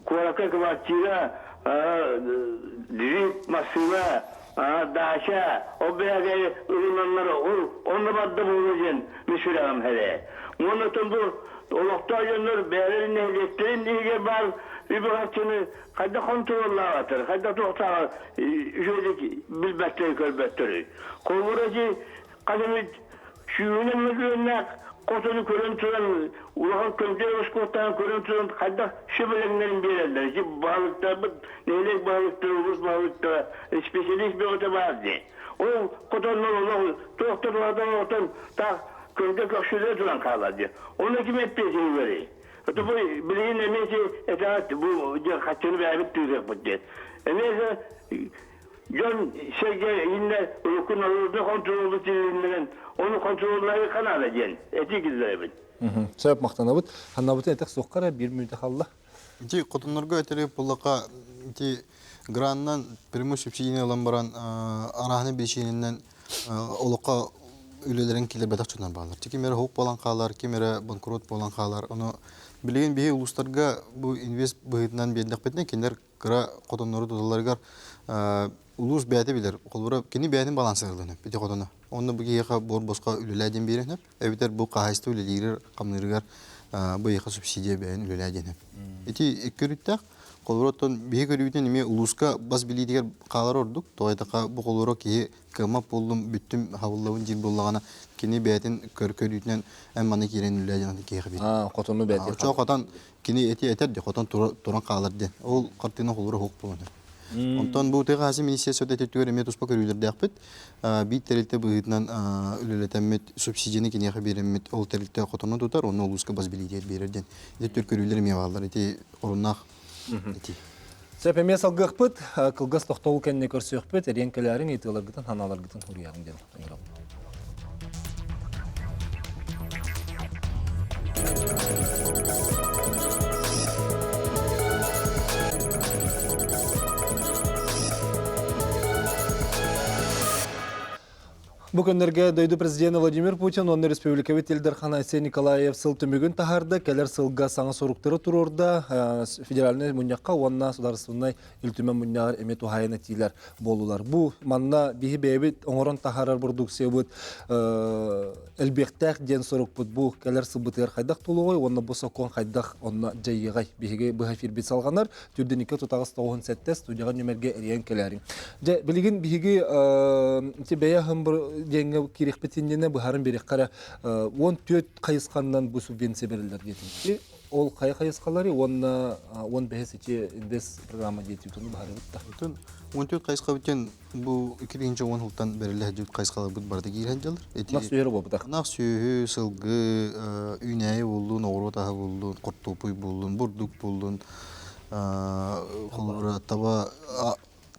Speaker 7: куоракка квартира, джип, массыына, даача, ол бэйэгэ ылынаннар ол онно барда буолуо диэн мин сүрэҕим хэрэ. Уонна оттон бу олохтоох дьоннор бэйэлэрин нэһилиэктэрин иһигэр баар үбү-харчыны хайдах хонтуруоллаабаттар, хайдах туохтааҕар үчүгэйдик билбэттэр, көрбөттөрүй. Холобура ити хас эмит сүүһүнэн мөлүйүөннээх хотону көрөн туран, улахан көмүскэл оскуолаттан көрөн туран хайдах сөбүлэҥнэрин биэрэллэр. Ити баһылыктарбыт, нэһилиэк баһылыктара, улуус баһылыктара, специалист бөҕөтө баар дии. Ол хотоннор олох туох да туһата оттон таах көмүскэ көхсүлэрэ туран хаалар дии. Ону ким эппиэтин үөрий? Это бу билигин эмиэ этэҕэт бу дьэ хаччыны бэйэбит тыырыахпыт диэн. Эмиэ дьон сэргэ иннэ урукку налыырды хонтуруолу тилиннэрэн ону хонтуруоллаһыы ханаада диэн этии киллэрэбин.
Speaker 1: Сөп махтанабыт. Ханнабытын этэх суохха эрэ биир мүнүүтэ халла.
Speaker 6: Ити хотоннорго этери буллака ити граннан прямой субсидияны ылан баран арааһына биричиинэнэн олоххо үлэлэрин киллэрбэтэх дьоннор бааллар. Ким эрэ хук буолан хаалар, ким эрэ банкрот буолан хаалар. Ону билигин биһи улуустарга бу инвест быһыытынан биэрдэхпитинэ кинилэр кыра хотоннору туталларыгар улуус бэйэтэ билэр. Холобура, кини бэйэтин балансыгар ити хотону. Онно бу киһиэхэ буор босхо үлэлээ диэн биэрэн эбэтэр бу хаһаайыстыба үлэлиирэр хамныырыгар бу эйиэхэ субсидия бэйэн үлэлээ диэн. Ити икки өрүттээх. Холобура, оттон биһи көрүүтүн эмиэ улууска бас билиитигэр хаалар ордук. Тоҕо диэтэххэ, бу холобура киһи кыаммат буоллум, бүттүм, хабыллабын диир буоллаҕына, кини бэйэтин көр көрүүтүнэн эн маны киирэн үлэлээ диэн киһиэхэ биэрэр.
Speaker 1: Хотону бэйэтин.
Speaker 6: Оччоҕо хотон кини эти этэр ди хотон туран хаалар диэн. Ол хартыына холобура суох буолан. Онтон бу тыа хаһаайыстыба министиэристибэтэ өттүгэр эмиэ туспа көрүүлэрдээхпит. Биир тэрилтэ быһыытынан үлэлэтэммит, субсидияны киниэхэ биэрэммит, ол тэрилтэ хотону тутар, онно улууска бас билиитигэр биэрэр диэн. Ити төр көрүүлэр эмиэ бааллар. Ити оруннаах ити.
Speaker 1: Сөп эмиэ салгыахпыт, кылгас тохтобул кэннэ көрсүөхпүт, эриэн кэлээриҥ, ыйытыыларгытын, санааларгытын суруйаҕыҥ диэн ыҥырабын. Бу күннэргэ дойду президенэ Владимир Путин уонна республикабыт Ил Дархана Айсен Николаев сыл түмүгүн таһаарда, кэлэр сылга саҥа соруктары туруорда, федеральнай мунньахха уонна судаарыстыбаннай Ил Түмэн мунньаҕар эмиэ туһаайан этиилэр буоллулар. Бу манна биһи бэйэбит оҥорон таһаарар продукциябыт элбиэхтээх диэн сорукпут бу кэлэр сылбытыгар хайдах туолуоҕай уонна бу сокуон хайдах онно дьайыаҕай биһиги быһа эфирбит салҕанар түрдүнүккэ тутаҕас тоҕуһун сэттэ студияҕа нүмергэ эрийэн кэлээриҥ. Дьэ билигин биһиги ити бэйэ аһын диэҥҥэ киириэхпит иннинэ быһааран биэриэххэ эрэ 14 хайысханнан бу субвенция бэриллэр диэтим. Ол хайа хайысхалары уонна 15 ити инвест программа диэтиутуну баһарыбыт да.
Speaker 6: Отун 14 хайысхабыт диэн бу 2010 сылтан бэриллэ сылдьыбыт хайысхаларбыт барыта киирэн дьалар.
Speaker 1: Ити Ынах сүөһү буолбутах.
Speaker 6: Ынах сүөһү, сылгы, үүнээйи буоллун, оҕуруот аһа буоллун, хортуоппуй буоллун, бурдук буоллун, холобура таба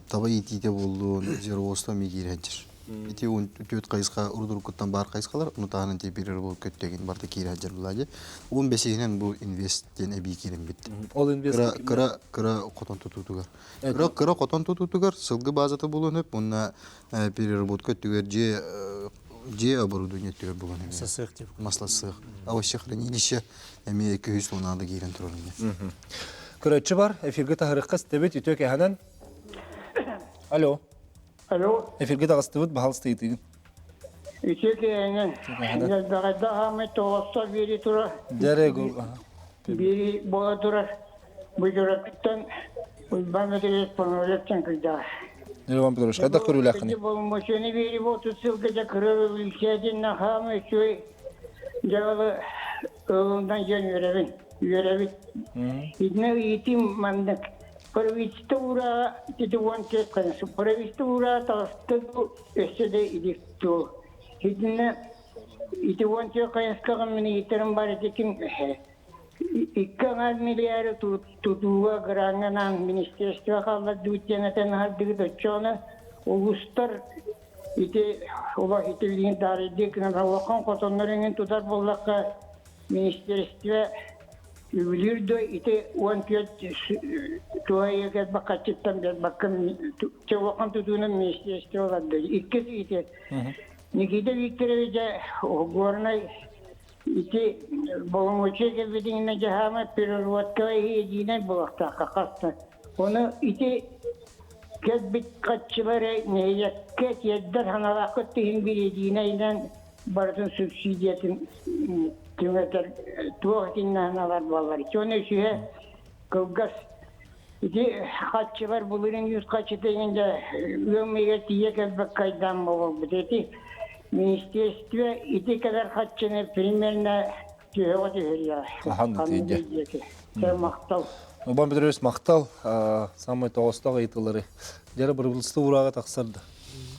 Speaker 6: таба иитиитэ буоллун, звероводство эмиэ киирэн сылдьар. Ити 14 хайысха урут-уруккуттан баар хайысхалар, ону таһынан теперь бу көттөгүн барыта киирэ сылдьар буолаа Уон бэсиһинэн бу инвест диэн эбии киирэн бүттэ.
Speaker 1: Ол инвест
Speaker 6: Кыра кыра кыра хотон тутуутугар. Кыра кыра хотон тутуутугар сылгы базата буолуон сөп уонна переработка өттүгэр дьиэ дьиэ оборудование өттүгэр буолуон эмиэ.
Speaker 2: Маслосыах тип.
Speaker 6: Маслосыах. Овощехранилище эмиэ 200 тоннада киирэн турар эмиэ.
Speaker 1: Көрөөччү бар, эфиргэ таһырыкка истэбит, үтүө кэһэнэн. Алло.
Speaker 8: Алло.
Speaker 1: Эфиргэ таҕыстыбыт, баһалыста ыйытыгын.
Speaker 8: Үтүө киэһэнэн. Ньэлбэҕэйдэ хаамай тоҕоссо биэри турар.
Speaker 1: Дьэрэ
Speaker 8: Биэри буола турар. Бу дьураттан Уйбаан Петрович Пономаревтан кыйдаҕа.
Speaker 1: Иван Петрович, хайдах көрүүлээххиний?
Speaker 8: Болмочуну биэри буолтут сылга дьэ кыра үлсээтин хаамай үчүгэй дьаҕалы ылынан дьон үөрэбин, үөрэбит. Итинэ ыйытыым маннык. Правительство уурааҕа ити 14 конечно. Правительство уурааҕа таҕыста дуу, өссө да илик дуу. Итиннэ ити 14 хайысхаҕа мин ыйытарым бар ити ким икки аҥаар миллиарды тутууга граҥҥа анаан министерство хааллардыбыт диэн этэн аһардыгыт оччоҕуна улуустар ити улах итилиин таарыйдыы гынан улахан хотоннор эҥин тутар буоллахха министерство үбүлүүр да ити 14 туһайыгар бакаччыттан бакка улахан тутуунан министерство олордо иккис ити Никита Викторович Горнай Ити боломуочуйа кэлбитиҥинэ дьаһаама переработка едиинэй буолуохтаахха хаста. Ону ити кэлбит хаччылары нэһилиэккэ тиэрдэр ханалааххыт иһин биир едиинэйинэн барытын субсидиятын түҥэтэр туох итиннэһэн алар буоллар. Чуона үсүһэ кылгас ити хаччылар былырыын үс хаччыта иҥинде ыам ыйыгар тиийэ кэлбэккэ айдаан буолбут. Ити Министерство ити кэлэр хаччыны примерно түһэҕэ түһэриэҕэ.
Speaker 1: Хаһан да тиийдэ.
Speaker 8: Махтал.
Speaker 1: Иван Петрович махтал. Самай тоҕостоох ыйытыылары. Дьара бырыбылыста уурааҕа тахсар да.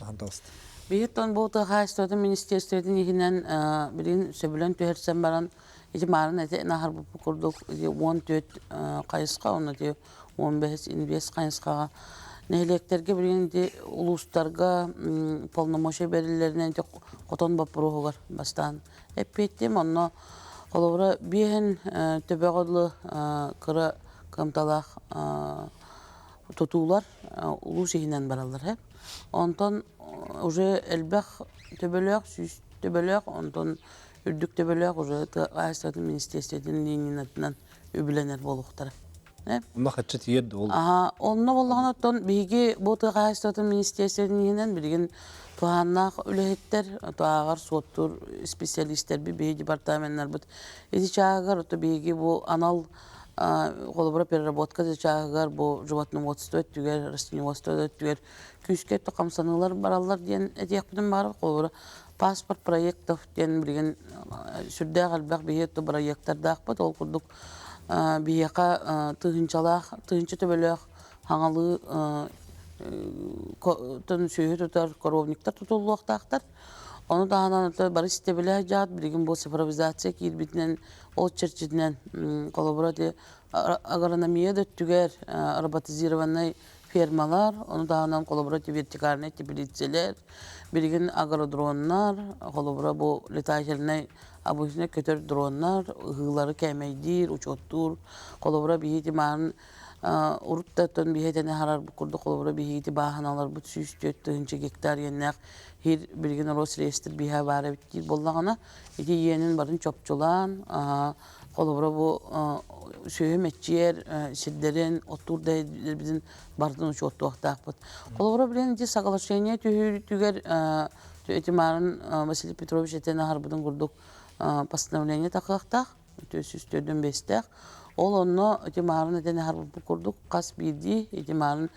Speaker 1: Хаһан таҕыста.
Speaker 5: Биһиттон бу хаһаайыстыбатын министерствотын иһинэн билигин сөбүлэн түһэрсэн баран ити маарын эти наһарбыппыт курдук 14 хайысха онно ити 15 инвест хайысхаҕа нэһилиэктэргэ билигин ити улуустарга полномочия бэриллэринэн ити хотон боппуруоһугар бастаан эппиэттиим. Онно холобура биэһин төбөҕө дылы кыра кыамталаах тутуулар улуус иһинэн бараллар. Онтон уже элбэх төбөлөөх, сүүс төбөлөөх, онтон үрдүк төбөлөөх уже тыа хаһаайыстыбатын министиэристибэтин линиятынан үбүлэнэр буолуохтара.
Speaker 1: Онно хаччы тиийэр да ол.
Speaker 5: Аха, онно буоллаҕына оттон биһиги бу тыа хаһаайыстыбатын министиэристибэтин иһинэн билигин туһааннаах үлэһиттэр, туһааҕар суоттуур специалистэрбит, биһиги департаменнарбыт ити чааһыгар ото биһиги бу анал холобура переработка да чааһыгар бу животноводство өттүгэр, растениеводство өттүгэр күүскэ өттө хамсаныылар бараллар диэн этиэхпитин баҕарар. Холобура паспорт проектов диэн билигин сүрдээх элбэх биһиги өттө бырайыактардаахпыт. Ол курдук биһиэхэ тыһыынчалаах, тыһыынча төбөлөөх хаҥалыы сүөһү тутар коровниктар тутуллуохтаахтар. Ону таһынан бары ситэбилээх дьаат билигин бу цифровизация киирбитинэн ол чэрчитинэн холобура ити агрономия да өттүгэр роботизированнай фермалар, ону таһынан холобура вертикальнай теплицэлэр, билигин агродроннар, холобура бу летательнай обычно көтөр дроннар ыһыылары кээмэйдиир, учуоттуур. Холобура биһиги маан урут да оттон биһи этэн аһарар курдук холобура биһиги бааһыналарбыт 104 тыһыынча гектар иэннээх хир билигин Росреестр биһэ баар эбит диир буоллаҕына ити иэнин барын чопчулаан холобура бу сүөһү мэччиэр сирдэрин оттуур да сирдэрбитин барытын учуоттуохтаахпыт. Холобура билигин ити соглашение түһүүтүгэр Ити маарын Василий Петрович этэн аһарбытын курдук постановление тахыахтаах, 345-тээх. Ол онно ити маарын этэн аһарбыт курдук хас биирдии ити маарын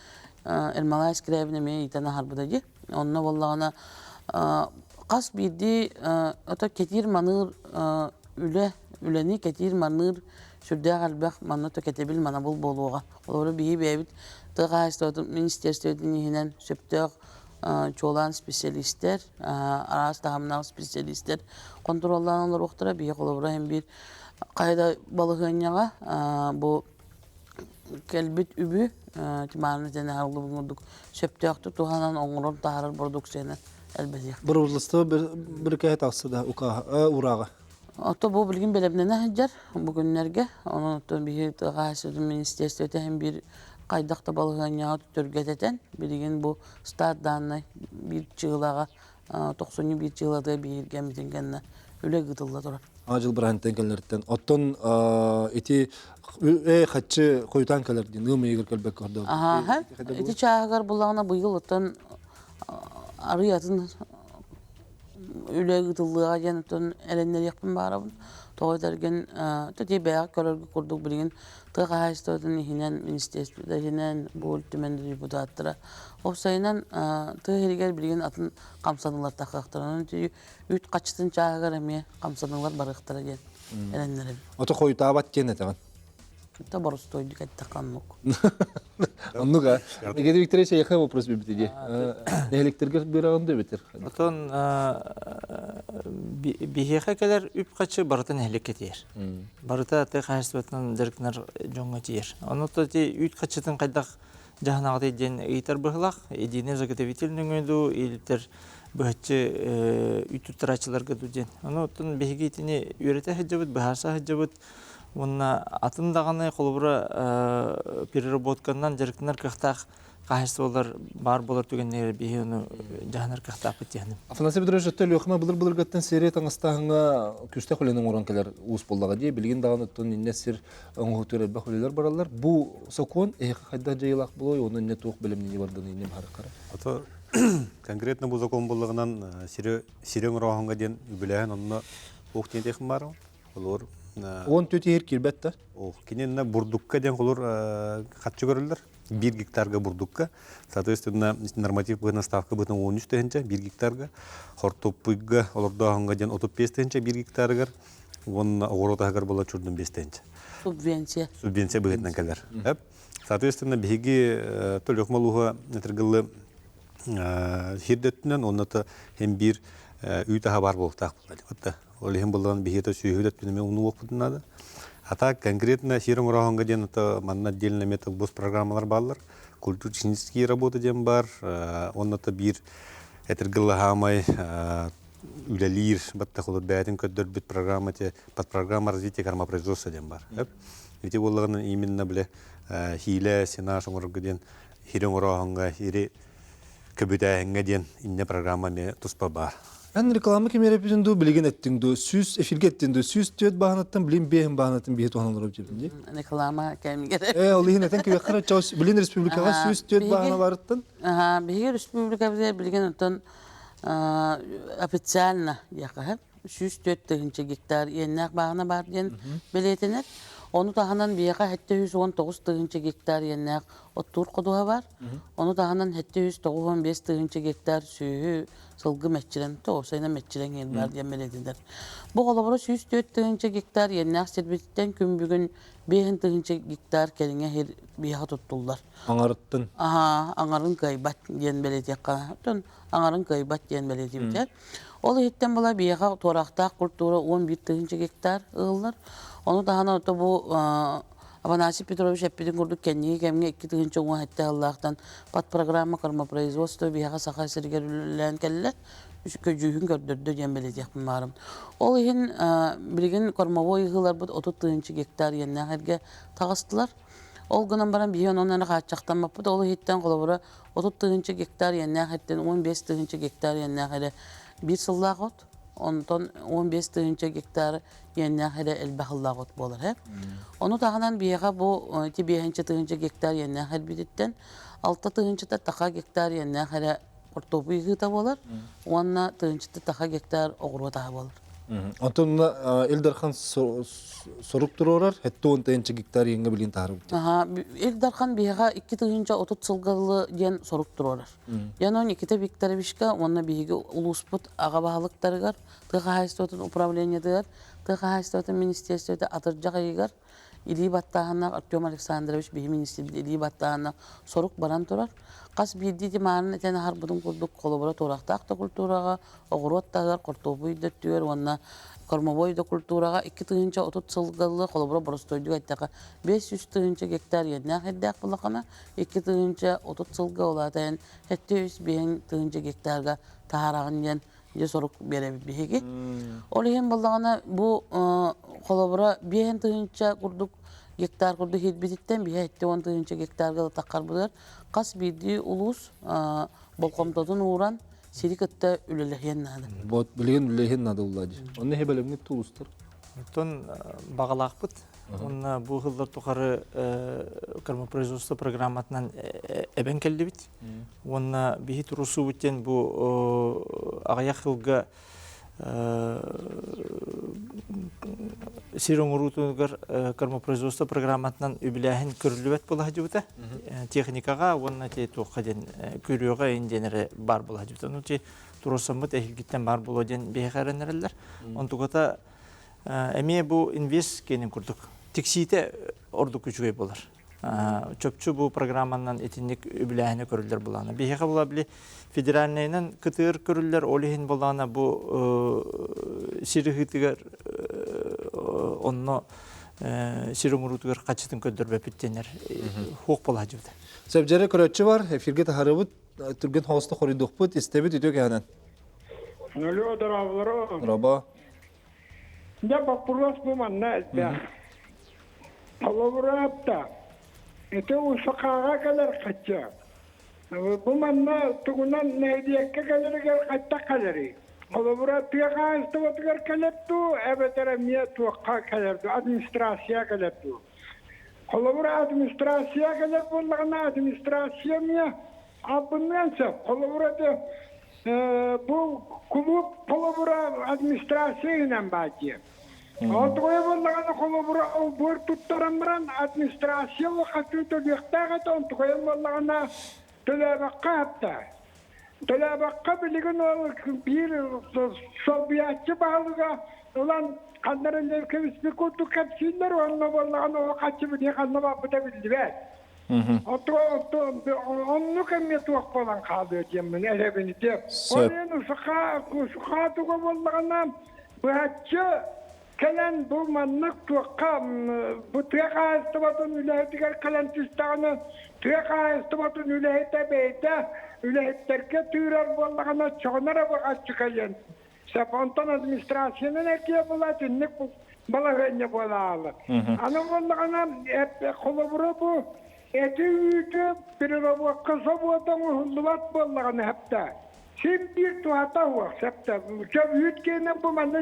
Speaker 5: Ермолай Скрябин эмиэ ыйтан аһарбыта дии. Онно буоллаҕына хас биирдии ото кэтиир-маныыр үлэ, үлэни кэтиир-маныыр сүрдээх элбэх манна то кэтэбил манабыл буолуоҕа. Олору биһи бэйэбит тыа хаһаайыстыбатын министерствотын иһинэн сөптөөх чуолаан специалистэр, араас таһымнаах специалистэр хонтуруоллаан олоруохтара. Биһи холобура иһин биир хайда балаһыанньаҕа бу кэлбит үбү тимааны тэнэ арыллыбын курдук сөптөөхтүк туһанан оҥорон таһаарар продукцияны элбэтиэх.
Speaker 1: Бырабыыталыстыба бирикэһэ тахса да урааҕа.
Speaker 5: Ото бу билигин бэлэмнэнэ сылдьар бу күннэргэ. Онон оттон биһи тыа хаһаайыстыбатын министерствота иһин биир хайдах да балаһыанньаҕа түргэтэтэн билигин бу стат дааннай биир чыылаҕа тохсунньу биир чыылатыгар биһиргэммитин кэннэ үлэ ыытылла турар.
Speaker 1: Аҕа быраһынтан кэллэриттэн. Оттон ити э хаччы хойутаан кэлэр диэн ыам ыйыгар кэлбэккэ ордо.
Speaker 5: Аха. Ити чааһыгар буллаҕына быйыл оттон арый атын үлэ ыытыллыаҕа диэн оттон эрэннэриэхпин баҕарабын. Тоҕо этэргин тэтий бэйэҕэ көрөргө курдук билигин тыа хаһаайыстыбатын иһинэн, министерство иһинэн, бу түмэн депутаттара уопсайынан тыа иһигэр билигин атын хамсаныылар тахыахтара. Онон үүт хаччытын чааһыгар эмиэ хамсаныылар барыахтара диэн. Эрэннэрэбин.
Speaker 1: Ото хойутаабат диэн этэҕин.
Speaker 5: Это боростуойдук эттэххэ оннук.
Speaker 1: Оннук а. Никита Викторович эйиэхэ вопрос биэрбитэ дии. Нэһилиэктэргэ быраҕын да эбэтэр.
Speaker 2: Отон биһиэхэ кэлэр үп-харчы барыта нэһилиэккэ тиийэр. Барыта тыа хаһаайыстыбатынан дьарыктанар дьоҥҥо тиийэр. Ону то ити үүт харчытын хайдах дьаһанаҕытый диэн ыйытар быһыылаах. Единый заготовитель нөҥүө дуу, илтэр быһаччы үүт туттарааччыларга дуу диэн. Ону оттон биһиги итини үөрэтэ сылдьабыт, быһаарса сылдьабыт. Уонна атын даҕаны холобура переработканан дьарыктанар кыахтаах хаһаайыстыбалар баар буолар түгэннэригэр биһи ону дьаһанар кыахтаахпыт диэхиним.
Speaker 1: Афанасий Петрович өттө Өлүөхүмэ былыр-былыргыттан сири таҥастааһыҥҥа күстээх үлэни оҥорон кэлэр уус буоллаҕа дии. Билигин даҕаны оттон иннэ сир оҥоһутугар элбэх үлэлэр бараллар. Бу сокуон эһиэхэ хайдах дьайыылаах буолуой уонна иннэ туох бэлэмнэнии бардыный инним хараххара?
Speaker 3: Ото конкретно бу закон буоллаҕынан сири сири оҥорооһуҥҥа диэн үбүлээһин онно туох диэн этиэххин баар Холур
Speaker 1: 10 иһир киирбэт да?
Speaker 3: Ох, кининна бурдукка диэн холур хаччы көрүллэр. 1 гектарга бурдукка. Соответственно, норматив быһынан ставка быһынан 13 тыһынча 1 гектарга. Хортуоппуйга олордооһуҥҥа диэн 35 тыһынча 1 гектарыгар. Уонна оҕуруот аһыгар була чурдун 5 тыһынча.
Speaker 5: Субвенция.
Speaker 3: Субвенция быһытынан кэлэр. Соответственно, биһиги Төлөх малуһа этиргыллы хирдэттинэн онно та хем биир үүт аһа бар буолуохтаах буолла. Ол иһин буллан биһиэтэ сүөһү өттүнэн умнуохпутун наада. А так конкретно сир оҥороһуҥҥа диэн это манна отдельно металлбус программалар бааллар. Культурно-технические работы диэн бар. Онно биир этиргыллаһаамай үлэлиир баттах олор бэйэтин көрдөрбүт программа под программа развития кормопроизводства диэн бар. Ити буоллаҕына именно биле хиилэ сенаж оҥорорго диэн хири оҥорооһуҥҥа хири көбүтээһиҥҥэ диэн иннэ программа эмиэ туспа баар.
Speaker 1: Эн реклама кэмиэрэппитин дуу, билигин эттиҥ дуу, сүүс эфиргэ эттиҥ дуу, 104 баһанаттан билин биэһин баһанатын биһи туһанан олорор диэбитин дии.
Speaker 5: Реклама кэмигэр.
Speaker 1: Э, ол иһин этэн кэбиэххэ чаус билин республикаҕа 104 баһана барыттан.
Speaker 5: Аха, биһиги республикабытыгар билигин оттон официально диэххэ 104 тыһыынча гектар иэннээх бааһына баар диэн бэлиэтэнэр. Ону таһынан биһиэхэ 719 тыһыынча гектар иэннээх оттуур ходуһа бар. Ону таһынан 795 тыһыынча гектар сүөһү сылгы мэччирэҥ, тоҕусайынан мэччирэҥ иэн баар диэн бэлиэтэнэр. Бу холобура 104 тыһыынча гектар иэннээх сирбититтэн күн бүгүн 5 тыһыынча гектар кэриҥэ сир биһиэхэ туттуллар.
Speaker 1: Аҥарыттын.
Speaker 5: Аһаа, аҥарын кыайбат диэн бэлиэтиэххэ. Оттон аҥарын кыайбат диэн бэлиэтиибитэ. Ол иһиттэн була биһиэхэ туораахтаах культура 11 тыһыынча гектар ыыллар. Ону таһынан ото бу Афанасий Петрович эппитин курдук кэнники кэмҥэ 2017 сыллаахтан подпрограмма кормопроизводство биһиэхэ Саха сиригэр үлэлээн кэллэ. Көдьүүһүн көрдөрдө диэн бэлиэтиэхпин баарым. Ол иһин билигин кормовой ыһыыларбыт 30 тыһыынча гектар иэннээх эргэ таҕыстылар. Ол гынан баран биһи онон эрэ хааччахтаммаппыт. Ол иһиттэн холобура 30 тыһыынча гектар иэннээх эртэн 15 тыһыынча гектар иэннээх эрэ биир сыллаах от. Онтон 15 тыһыынча гектар иэннээх эрэ элбэх ыллаах от буолар э. Ону таһынан биһиэхэ бу ити биэһинчэ тыһыынча гектар иэннээх эрбититтэн 6 тыһыынчата таха гектар иэннээх эрэ хортуоппуй ыһыыта буолар уонна тыһыынчата таха гектар оҕуруот аһа буолар.
Speaker 1: Онтон Ил Дархан сорук туруорар, 70 тыһыынча гектар иэҥҥэ билигин таһаарбыт.
Speaker 5: Ил Дархан биһиэхэ 2 тыһыынча 30 сылга диэн сорук туруорар. Дьон Никита Викторовичка уонна биһиги улууспут аҕа баһылыктарыгар тыа хаһаайыстыбатын управлениетыгар, тыа хаһаайыстыбатын министерствота атырдьах ыйыгар илии баттааһыннаах Артем Александрович биһи министрбит илии баттааһыннаах сорук баран турар. Хас биирдии димаанын этэн аһарбытын курдук холобура туорахтаах да культураҕа, оҕуруот таһыгар, хортуоппуй да өттүгэр уонна кормовой да культураҕа 2 тыһыынча 30 сылга холобура боростуойдук эттэххэ 500 тыһыынча гектар иэннээх ирдээх булахана 2 тыһыынча 30 сылга улаатайан 705 тыһыынча гектарга таһаараҕын диэн дьэ сорук биэрэбит биһиги. Ол иһин буоллаҕына бу холобура биэһин тыһыынча курдук гектар курдук иһирбититтэн биһи 70 тыһыынча гектарга таххарбытыгар хас биирдии улуус болҕомтотун ууран сири кытта үлэлэһиэн наада.
Speaker 1: Вот билигин үлэлэһиэн наада улла дии. Онно хебелемҥит тулустар.
Speaker 2: Оттон баҕалаахпыт. Уонна бу сыллар тухары кормопроизводство программатынан эбэн кэллибит. Уонна биһи турусуубут диэн бу аҕыйах сылга сир оҥоруутугар кормопроизводство программатынан үбүлээһин көрүллүбэт буола сылдьыбыта. Техникаҕа уонна ти туохха диэн күрүөҕэ ин диэн эрэ баар буола сылдьыбыта. Ну ти туруорсаммыт эһилгиттэн баар буолуо диэн биһиэхэ эрэннэрэллэр. Онтугата Эмиэ бу инвест киэнин курдук тиксиитэ ордук үчүгэй буолар. Чопчу бу программанан итинник үбүлээһини көрүллэр булаана. Биһиэхэ була били федеральнайынан кытыыр көрүллэр, ол иһин булаана бу сир ыһыытыгар онно сир оҥоруутугар хаччытын көрдөрбөппүт диэннэр хуох буола сылдьыбыта.
Speaker 1: Сөбдьэрэ көрөөччү бар, эфиргэ таһарыбыт, түргэн хоҕусто хоруйдуохпут, истэбит үтүө кэһэнэн.
Speaker 9: Алло, дорооболоро.
Speaker 1: Дорообо.
Speaker 9: Дьэ, боппуруос бу манна элбэх. Холобура, ити Усукааҕа кэлэр хачча. Бу манна тугунан нэһилиэккэ кэлэригэр хайдах кэлэрий? Холобура, тыа хаһаайыстыбатыгар кэлэр дуу, эбэтэр эмиэ туохха кэлэр дуу, администрация кэлэр дуу? Холобура, администрация кэлэр буоллаҕына, администрация эмиэ албынныан сөп. Холобура, бу кулууп холобура администрация иһинэн баар дии. Онтугуйа буоллаҕына холобура олбуор туттаран баран администрация хаччы төлүөхтээх этэ, онтугуйа буоллаҕына төлөөбөххө хатта. Төлөөбөххө билигин ол биир солбуйааччы баһылыга ылан ханна эрэ кэбиспит курдук кэпсииллэр уонна буоллаҕына ол хаччы билигин ханна барбыта биллибэт. Оннук эмиэ туох буолан хаалыа диэммин эрэбин ити. Ол иһин усухаа туга буоллаҕына быһаччы кэлэн бу маннык туохха бу тыа хаһаайыстыбатын үлэһитигэр кэлэн түстэҕинэ тыа хаһаайыстыбатын үлэһитэ бэйэтэ үлэһиттэргэ тыырар буоллаҕына оччоҕуна эрэ быһаччы кэлиэн сөп. Онтон администрациянан эргийэ була итинник балаһыанньа буолаалы. Аны буоллаҕына холобура бу эти үүтү переработка собуота оҥоһуллубат буоллаҕына хэптэ. Син биир туһата суох сөптө. Чө үүт киэнэ бу манна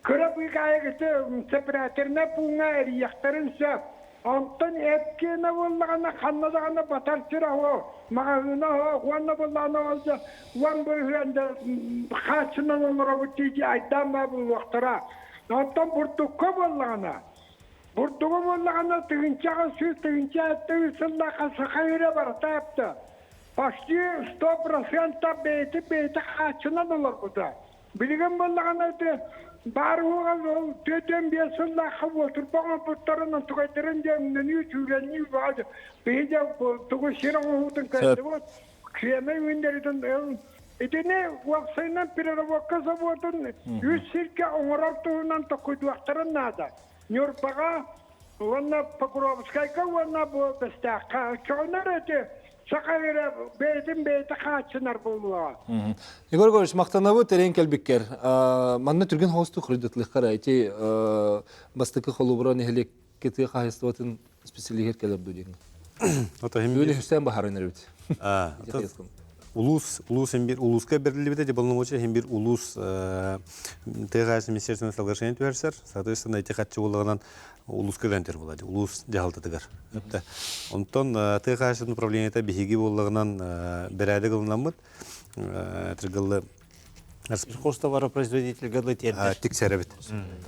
Speaker 9: кыра быыкаайык ити сепараторнай пууҥҥа эрийиэхтэрин сөп. Онтон эт киэнэ буоллаҕына ханна даҕаны батар сир оһо, маҕаһыына оһо уонна буоллаҕына ол дьэ 10% да хааччынан олоробут дии айдаан баа буолуохтара. Оттон бурдукка буоллаҕына, бурдугу буоллаҕына тыһыынчаҕа сүүс тыһыынча тыһы сыллаахха саха сирэ барыта эптэ. Почти 100% бэйэтин бэйэтэ хааччынан олорбута. Билигин буоллаҕына ити баар уоҕа ол 45 сыллаахха уотурба оҥорбуттарын онтукайдарын дьэ өҥнөнүү түүлэнии баҕа биһи дьэ тугу сир оҥоһуутун көрдүбүт кремень үүннэритин итини уопсайынан переработка собуотун үс сиргэ оҥорор туһунан токуйдуохтарын наада Ньурбаҕа уонна Покровскайга уонна бу Бэстээххэ оччоҕуна ити саха эрэ бэйэтин бэйэтэ хааччынар буолуоҕа.
Speaker 1: Егор Егорович, махтанабыт эрэйин кэлбиккэр. Манна түргэн хоҕустук хоруйдатылыаххара ити бастакы холобура нэһилиэккэ тыа хаһаайыстыбатын специалиһэр кэлэр дуу диэн. Бүгүн үһүстээн баһарын эрэбит.
Speaker 3: Улуус улуус бир улууска берилибите же полномочия хим бир улуус тыа хаһаайыстыбатын министерствотын соглашение түһэрсэр. Соответственно, ити хаччы буоллаҕынан улууска гантер буолар улуус дьаһалтатыгар. Онтон тыа хаһаайыстыбатын управлениета биһиги буоллаҕынан бэрээдэк ылынаммыт трыгыллы
Speaker 2: Сельхозтоваропроизводительга тиэрдэр.
Speaker 3: Тиксэрэбит.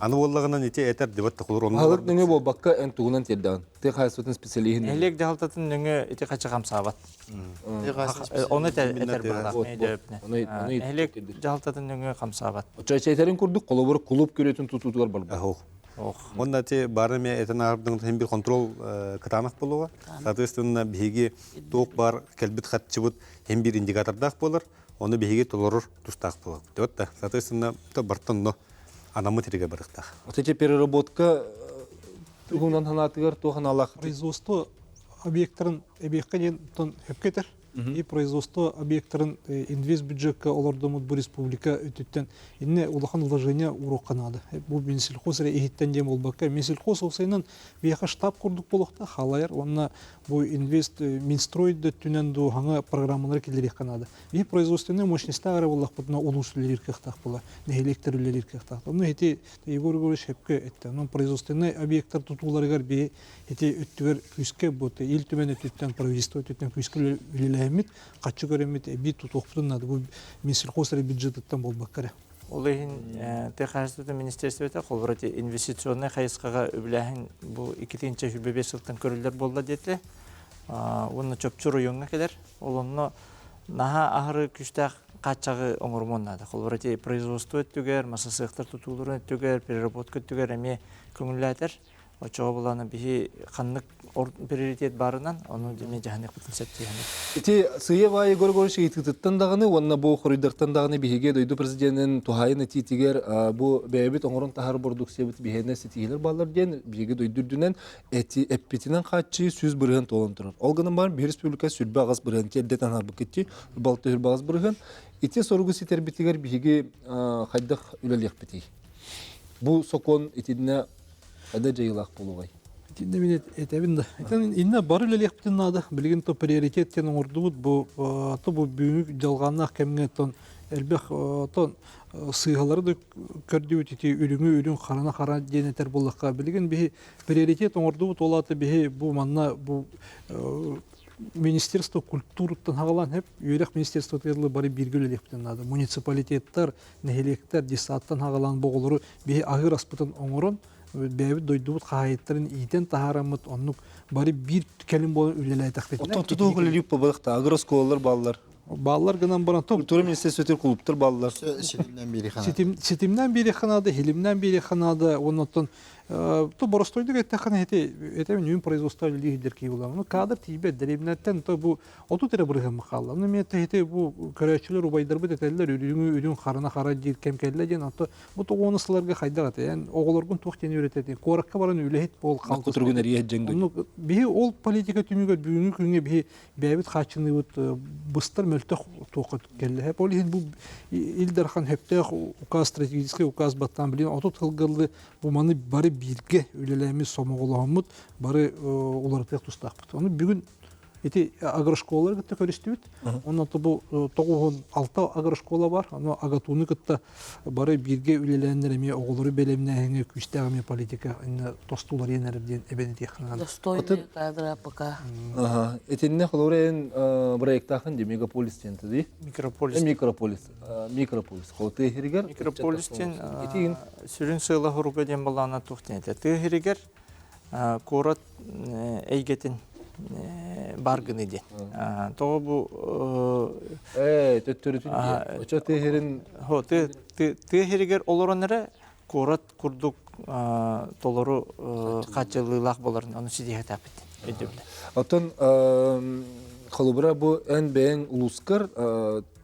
Speaker 3: Аны буоллаҕынан ити этэр дебат тохулур онно.
Speaker 1: Аһылык нөҥүө буолбакка эн тугунан тиэрдэҕин? Тыа хаһаайыстыбатын специалиһин.
Speaker 2: Нэһилиэк дьаһалтатын нөҥүө ити хаччы хамсаабат. Ону этэр быһалаах. Нэһилиэк дьаһалтатын нөҥүө хамсаабат.
Speaker 1: Чайчайтарын курдук холобур клуб күрүөтүн тутуутугар барбат.
Speaker 3: Уонна ити бары эмиэ этэн аарбытын иһин бир контрол кытаанах буолуоҕа. Соответственно, биһиги туох бар кэлбит хаччыбыт иһин бир индикатордаах буолар, ону биһиги толорор тустаах буолар. Вот да, соответственно, бартан но анаммыт иригэ барыктаах.
Speaker 1: Вот эти переработка туһунан ханаатыгар туох аналаах?
Speaker 4: Производство объекттарын эбиэххэ диэн тон хөпкө И производство объекттарын инвестбюджекка олордоммут бу республика өттүттэн инне улахан вложение уруокка наада. Бу Минсельхоз эрэ иһиттэн диэн буолбакка, Минсельхоз уопсайынан биһиэхэ штаб курдук буолуохтаах халайар уонна бу инвест Минстрой да өттүнэн дуу хаҥа программалары киллэриэххэ наада. Биһи производственнай мощностьтаах эрэ буоллахпытына улуус үлэлиир кыахтаах буолар, нэһилиэктэр үлэлиир кыахтаах. Онно ити Егор Егорович сөпкө эттэ. Онон производственнай объекттар тутууларыгар биһи Ити өттүгэр күүскэ бу Ил Түмэн өттүттэн, правительство өттүттэн күүскэ үлэлэһэммит, хаччы көрөммүт эбии тутуохпутун наада. Бу Минсельхоз эрэ бюджетыттан буолбакка эрэ.
Speaker 2: Ол иһин тыа хаһаайыстыбатын министерствота холобура ити инвестиционнай хайысхаҕа үбүлээһин бу 2025 сылтан көрүллэр буолла диэтэ. Уонна чопчу оройуоҥҥа кэлэр. Ол онно Наһаа аһары күүстээх хааччаҕы оҥорумуон наада. Холобура, ити производство өттүгэр, масасыахтар тутууларын өттүгэр, переработка өттүгэр эмиэ көҥүллээтэр. Оччоҕо булаана биһи ханнык приоритет баарынан, ону эмиэ дьаһаныахпытын сөп дии саныыбын.
Speaker 1: Ити сыыйа Егор Егорович ыйытыытыттан даҕаны уонна бу хоруйдартан даҕаны биһиги дойду президенин туһаайын этиитигэр бу бэйэбит оҥорон таһаар бородууксуйабыт биһиэнэ ситиһиилэр бааллар диэн биһиги дойду үрдүнэн эти эппитинэн хааччыы 100% туолан турар. Ол гынан баран биһи республика 28% тиэрдэтэн аһарбыккытти балты 28% ити соругу ситэрбитигэр биһиги хайдах үлэлиэхпитий? Бу сокуон итиннэ хайда дьайыылаах буолуоҕай?
Speaker 4: Итиннэ мин этэбин да. Итин иннэ бары үлэлиэхпитин наада. Билигин то приоритет диэн оҥордубут бу то бу бүгүҥҥү дьалҕааннаах кэмҥэ тон элбэх тон сыыһалары да көрдүбүт ити үрүҥү үрүҥ хараны хара диэн этэр буоллахха билигин биһи приоритет оҥордубут ол аата биһи бу манна бу министерство культурыттан хагалаан хеп үөрэх министерствотыгар бары бииргэ үлэлиэхпитин наада муниципалитеттар нэһилиэктэр детсадтан хагалаан боҕолору биһи аһыыр аспытын оҥорон бэйэбит дойдубут хаһаайыттарын иитэн таһаараммыт оннук бары биир кэлим буолан үлэлээтэхпитинэ
Speaker 1: Оттон тутуу үлэлиир буолбатах агроскуолалар бааллар
Speaker 4: Бааллар гынан баран
Speaker 1: Культура министерствотыгар клубтар бааллар.
Speaker 6: Ситимнэн биэриэххэ
Speaker 4: наада. Ситимнэн биэриэххэ наада, хилимнэн биэриэххэ наада. Оннуттан то боростуойдук эттэххинэ ити этэ үүн производство үлэлии сылдьар киһи буолар. Ну кадр тиийбэт дэриэбинэттэн то бу 30 эрэ бырыһыан хаалла. Ну мен ити бу көрөөччүлэр убайдарбыт этэллэр үрүҥү үрүҥ харана хара диир кэм кэллэ диэн онто бу тоҕуону сыларга хайдах этэ эн оҕолоргун туох диэн үөрэтэтин куоракка баран үлэһит буол
Speaker 1: хаалгыс. Кутуругун эрийэ
Speaker 4: дьэҥ. Биһи ол политика түмүгэр бүгүҥҥү күҥҥэ биһи бэйэбит хааччыныыбыт быстар мөлтөх туохха кэллэ. Ол иһин бу Ил Дархан сөптөөх указ, стратегическай указ баттаан билин 30 сылгылы бу маны бары бииргэ үлэлээммит, сомоҕолоһоммут бары уларытыах тустаахпыт. Ону бүгүн ити агрошколалары кытта көрүстүбүт. Онон бу 96 агрошкола бар. Ону АГАТУну кытта бары бииргэ үлэлээннэр эмиэ оҕолору бэлэмнээһиҥҥэ күүстээх эмиэ политика тостуулар иэнэр диэн эбэн этиэххэ наада.
Speaker 5: Достойный кадры пока.
Speaker 1: Итиннэ холобура эн проектаахын ди мегаполис диэн тыды.
Speaker 2: Микрополис.
Speaker 1: Микрополис. Микрополис. Ол тыа иһигэр
Speaker 2: Микрополис диэн сүрүн сыала хоруга диэн балаана туох диэн этэ. Тыа иһигэр куорат эйгэтин бар гыны диэн. Тоҕо бу
Speaker 1: Ээ, төттөрүтүн диэн. Очо тыа иһирин
Speaker 2: Хо тыа иһигэр олорон эрэ куорат курдук толору хааччыллыылаах боларын ону ситиһэтээппит өйдөбүлэ.
Speaker 1: Оттон холобура бу эн бэйэҥ улуускар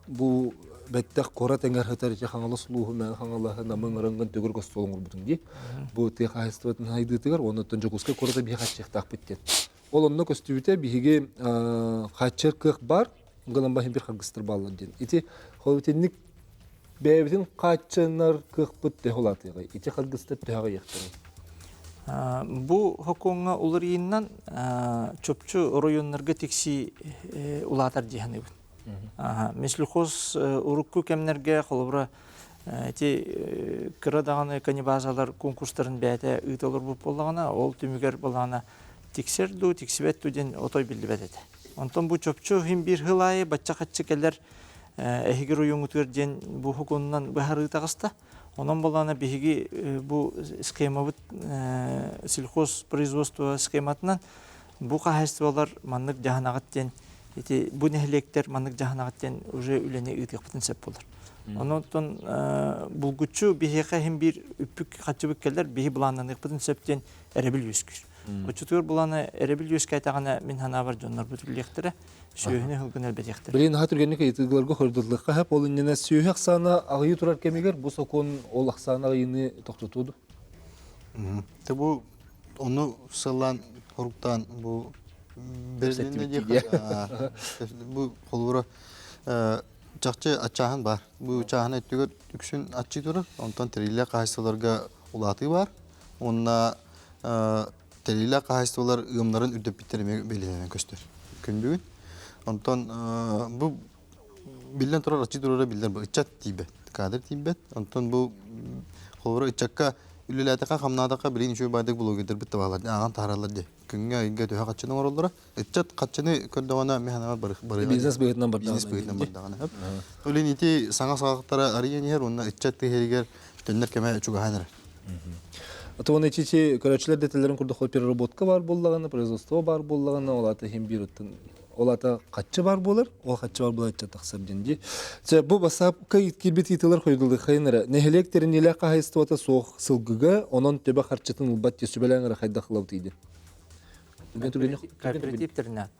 Speaker 1: бу бэттэх куорат эҥэр сытар ити Хаҥалас улууһу Мэҥэ Хаҥалаһы Намыҥ Ырыҥгын төгүрүк остуол оҥорбутуҥ дии. Бу тыа хаһаайыстыбатын сайдыытыгар уонна оттон Дьокуускай куората биһиги хааччыахтаахпыт диэн. Ол онно көстүбүтэ биһиги хааччыар кыах баар, гынан баһын бир харгыстар бааллар диэн. Ити холобутинник бэйэбитин хааччынар кыахпыт төһө улаатыаҕай? Ити харгыстар төһө аҕыйахтарый?
Speaker 2: Бу сокуоҥҥа уларыйыынан чопчу оройуоннарга тиксии улаатар дии саныыбын. Мислюхоз урукку кэмнэргэ холобура ити кыра даҕаны канибазалар конкурстарын бэйэтэ ыыта олорбут буоллаҕына, ол түмүгэр былаана тиксэр дуу, тиксибэт дуу диэн отой биллибэт этэ. Онтон бу чопчу иһин биир сыл аайы бачча-хаччы кэлэр эһиги оройуоҥҥутугар диэн бу сокуонунан быһаарыы таҕыста. Онон буоллаҕына биһиги бу схемабыт сельхозпроизводство схематынан бу хаһаайыстыбалар маннык дьаһанаҕыт диэн ити бу нэһилиэктэр маннык дьаһанаҕыт диэн уже үлэни ыытыахпытын сөп буолар. Онон булгуччу биһиэхэ иһин биир үппүк хаччыбыт кэлэр биһи былааннаныахпытын сөп диэн эрэбил үөскүүр. Оччотугар былаана эрэбил үөскээтэҕинэ мин санаабар дьоннорбут үллиэхтэрэ, сүөһүнү сылгыны элбэтиэхтэрэ.
Speaker 1: Билигин наһаа түргэнник ыйытыыларга хордуллуохха сөп. Ол иннинэ сүөһү ахсаана аҕыйыы турар кэмигэр бу сокуон ол ахсаана аҕыйыыны тохтотуо дуо?
Speaker 6: Те бу Ону сыллаан хоруктаан бу бэрилиннэ диэххэ бу холобура чахчы аччааһын баар. Бу чааһын өттүгэр үксүн аччыы турар. Онтон тэриллэр хаһаайыстыбаларга улаатыы баар. Уонна тэриллэр хаһаайыстыбалар ыамнарын үрдэппиттэр эмиэ бэлиэтэнэн көстөр күн бүгүн. Онтон бу биллэн турар аччыы турара биллэр бу ыччат тиийбэт, кадр тиийбэт. Онтон бу холобура ыччакка үлэлээтэххэ, хамнаатахха билигин үчүгэй баайдык блогердарбыт да бааллар, ааҕан таһаараллар дии. Күҥҥэ, ыйга төһө хаччыны оҥороллоро. Ыччат хаччыны көрдөҕүнэ мин санаабар барыга
Speaker 1: Бизнес быһыытынан бардаҕына.
Speaker 6: Бизнес быһыытынан бардаҕына. Ол иһин ити саҥа саҕахтара арыйан иһэр уонна ыччат тыһыгар төннөр кэмэ чугаһаан эрэр.
Speaker 1: А то оны ичи көрөөччүлэр дэтэлэрин курдук переработка бар буоллаҕына, производство бар буоллаҕына, ол аты иһин биир оттон. Ол ата хаччы бар буолар, ол хаччы бар буолар тахсар диэн дии. Чэ, бу басаапка киирбит ыйытыылар хойдулыхайын эрэ. Нэһилиэк тэринилээх хаһайыстыбата суох сылгыга, онон төбө харчытын ылбат дии сүбэлээн эрэ хайдах ылабыт диэн.
Speaker 2: Кооператив тэринэт.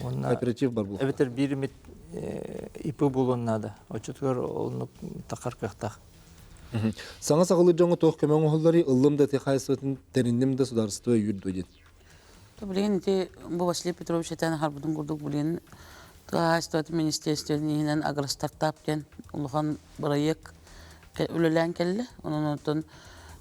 Speaker 1: Кооператив бар буолуохтаах.
Speaker 2: Эбэтэр биир эмит ИП буолуон наада. Оччотугар оннук тахар кыахтаах.
Speaker 1: Саҥа саҕалыыр дьоҥҥо туох көмө оҥоһулларый? Ыллым да хаһаайыстыбатын тэринним да судаарыстыба өйүүр дуо диэн.
Speaker 5: Билигин ити бу Василий Петрович этэн аһарбытын курдук билигин тыа хаһаайыстыбатын министиэристибэтин иһинэн агростартап диэн улахан бырайыак үлэлээн кэллэ. Онон оттон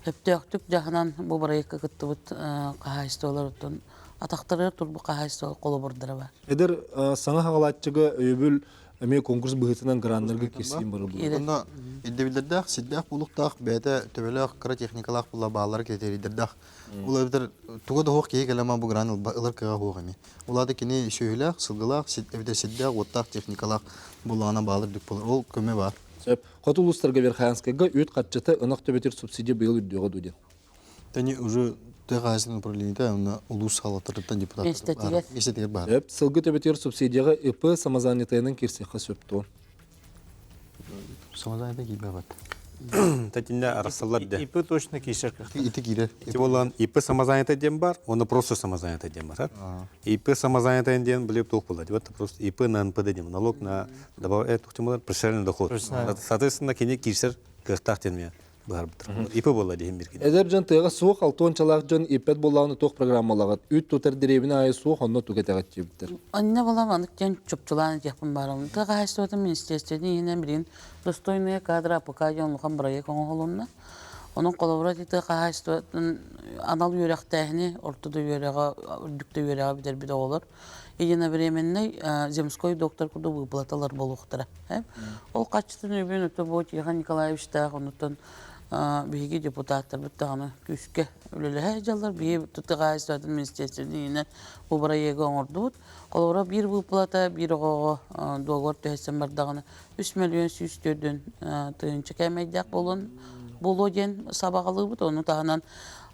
Speaker 5: сөптөөхтүк дьаһанан бу бырайыакка кыттыбыт хаһаайыстыбалар оттон атахтарыгар турбут хаһаайыстыба холобурдара бар.
Speaker 1: Эдэр саҥа хаҕалааччыга өйөбүл эмиэ конкурс быһыытынан граннарга кирсиин барар буолар.
Speaker 6: Онно ирдэбиллэрдээх, сирдээх булуктаах, бэйэтэ төбөлөөх, кыра техникалаах була бааллара критерийдэрдээх. Ол эбэтэр туга да суох киһи кэлэмэ бу гран ылар кыаҕа суох эми. Ол аата кини сүөһүлээх, сылгылаах, эбэтэр сирдээх, уоттаах техникалаах буллаҕына баалар үрдүк буолар. Ол көмө баар.
Speaker 1: Сөп. Хоту улуустарга Верхоянскайга үүт харчыта ынах төбөтүр субсидия быйыл үрдүөҕэ дуу диэн.
Speaker 6: Тэни уже тыа хаһаайыстыбатын управлениета уонна улуус салалтатыттан депутаттар
Speaker 5: Миэстэтигэр.
Speaker 6: Миэстэтигэр баар.
Speaker 1: Сөп. Сылгы төбөтүгэр субсидияҕа ИП самозанятыйынан киирсиэххэ сөп дуо?
Speaker 6: Самозанятый киирбэт.
Speaker 3: Татинне арахсаллар де.
Speaker 2: ИП точно киирсэр кыахтаах.
Speaker 6: Ити киирэр.
Speaker 3: Ити болан ИП самозанятый диэн бар, оны просто самозанятый диэн бар. ИП самозанятый диэн билип туох буолар. Вот просто ИП на НПД диэн налог на добавляет профессиональный доход. Соответственно, кини киирсэр кыахтаах диэн быһарбыттар. ИП буолла диэн бир кини.
Speaker 1: Эдэр дьон тыаҕа суох алтуончалаах дьон иппэт буоллаҕына туох программалаҕыт? Үүт тутар дэриэбинэ аайы суох онно тугу этэҕит диэбиттэр.
Speaker 5: Онно буолан маннык диэн чопчулаан этиэхпин баарым. Тыа хаһаайыстыбатын министиэристибэтин иһинэн билигин достойные кадры АПК диэн улахан бырайыак оҥоһулунна. Онон холобура ити тыа хаһаайыстыбатын анал үөрэхтээһини орто да үөрэҕэ, үрдүк да үөрэҕи бүтэрбит оҕолор единовременный земской доктор курдук выплаталар буолуохтара. Ол хаччытын үбүн өтө бу Тихон Николаевичтаах онуттан биһиги депутаттарбыт даҕаны күүскэ үлэлэһэ сылдьаллар. Биһи тыа хаһаайыстыбатын министиэристибэтин бу бырайыагы оҥордубут. Холобура биир выплата биир оҕоҕо дуогабар түһэрсэн бардаҕына 3 миллион 104 тыһыынча кээмэйдээх буолуон буолуо диэн сабаҕалыыбыт. Ону таһынан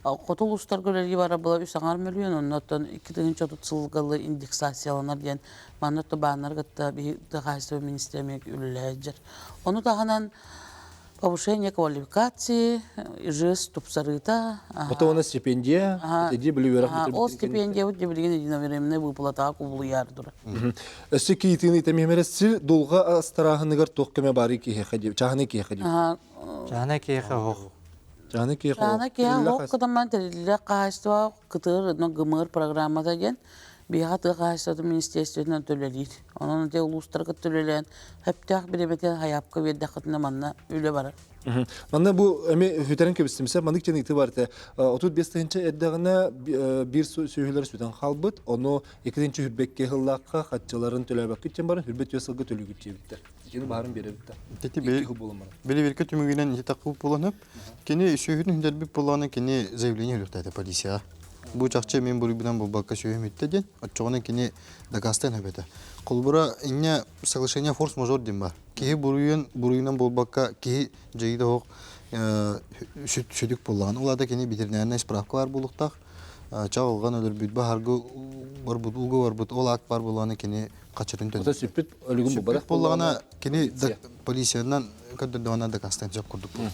Speaker 5: хоту улуустарга үлэлии барар була үс аҥар мөлүйүөн, оннуттан 2030 сылга индексацияланар диэн манна бааннары кытта биһи тыа хаһаайыстыба министиэристибэтэ үлэлэһэр. Ону таһынан повышение квалификации, ИЖС тупсарыыта.
Speaker 1: Ото она стипендия, иди били үөрэх
Speaker 5: Ол стипендия билигин единовременный выплатаға кубулуяр турар.
Speaker 1: Өссө киитини тэмиэмэрэ сир дулга астарааһыныгар туох көмө бары киһиэхэ дип, чааһынай киһиэхэ дип.
Speaker 2: Чааһынай киһиэхэ оһох.
Speaker 1: Чааһынай киһиэхэ
Speaker 5: Чааһынай киһиэхэ оһох кытамман тэриллэр хаһаайыстыба кытыыр гымыр программата диэн биһиэхэ тыа хаһаайыстыбатын министиэристибэтинэн төлөлүүр. Онон ити улуустарга төлөлөөн сөптөөх бириэмэтин хайаапка биэрдэххитинэ манна үлэ барар.
Speaker 1: Манна бу эми хүтэрин кэбистимсэ маннык диэн ыйытыы бар этэ. 35 тыһыынча эрдэҕинэ биир сүөһүлэр сүтэн хаалбыт. Ону иккитинчи хүрбэккэ сыллаахха хаччыларын төлөөбөккүт диэн баран хүрбэт түөрт сылга төлүүгүт диэбиттэр. Итини баарын биэрэбиттэр.
Speaker 6: Ити били бирке түмүгүнэн ити таккыбыт буолан кини сүөһүтүн хүндэрбит буоллаҕына кини заявление өлүөхтээтэ полицияҕа. Бу чахчы мен буруйбунан буолбакка сүөһүм үттэ диэн оччоҕуна кини дакаастаан эбэтэ. Холобура инньэ соглашение форс-мажор диэн бар. Киһи буруйун буруйунан буолбакка киһи дьайыыта оһох сүтүк буоллаҕына ол аата кини ветеринарнай справка баар буолуохтаах. Чаҕылҕан өлөрбүт баһаргы барбыт ууга барбыт ол акт бар буоллаҕына кини хаччытын
Speaker 1: төлөбүт. Сүппүт өлүгүн
Speaker 6: булбатах буоллаҕына кини полициянан көрдөрдөҕүнэ дакаастаан сөп курдук буолар.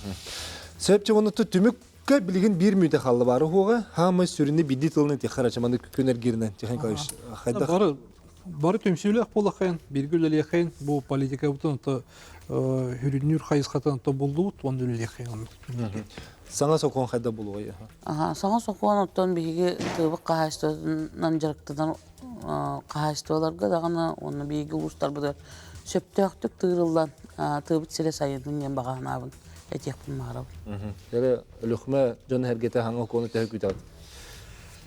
Speaker 1: Сөп чоҕунуту түмүккэ билигин биир мүнүүтэ хаалла баары уһуоҕа. Хаамай сүрүнү биирдии тылынан тихара чаманы күн эргииринэн Тихон Николаевич хайдах
Speaker 4: Бары бары түмсүүлээх буолахайын, бииргэ үлэлиэхэйин, бу политикабытын то хүрүннүүр хайысхатын то буллубут, уонна үлэлиэхэйин.
Speaker 1: Саҥа сокуон хайда булуой?
Speaker 5: Аха, саҥа сокуон оттон биһиги тыыбыт хаһаайыстыбатынан дьарыктанар хаһаайыстыбаларга даҕаны уонна биһиги улуустарбытыгар сөптөөхтүк тыырыллан тыыбыт сирэ сайыннын диэн баҕа санаабын этиэхпин баҕарабын.
Speaker 1: Эрэ Өлүөхүмэ дьон эргэтэ хаҥа окуону төһө күүтэҕит?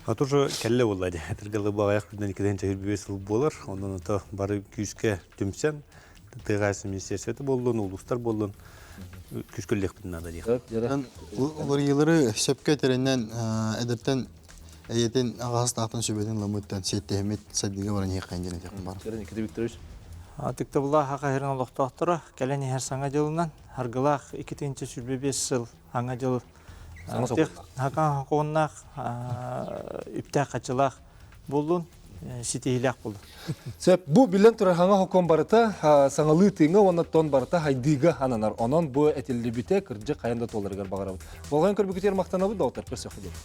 Speaker 3: А тоже кэллэ буолла дии. Этэргэлэ баҕайах күннэн иккитэн чэһирбүө сыл буолар. Онон ото бары күүскэ түмсэн, тыа министерствота буоллун, улуустар буоллун, күүскэ үллэхпитин наада диэх.
Speaker 6: Уларыйыылары сөпкө этэринэн эдэртэн эйэтин аҕаһастаахтан сүбэтин ламыттан сиэттэһимит сайдыыга баран иһиэххэ диэн этиэхпин баар.
Speaker 1: Никита Викторович.
Speaker 2: Тыктабылаах Аха олохтоохторо кэлэн иһэр саҥа дьылынан Харгылаах 2 сүүс сыл саҥа дьыл саҥа сокуоннаах үптээх хачылаах буоллун. Ситиһиилээх буоллун.
Speaker 1: Сөп. Бу биллэн турар хаҥа хокуон барыта саҥалыы тыыҥа уонна тон барыта хайдыыга ананар. Онон бу этиллибитэ кырдьык хайан да туоларыгар баҕарабыт. Болҕойон көрбүкүтүгэр махтанабыт, доҕоттор. Көрсүөххэ диэри.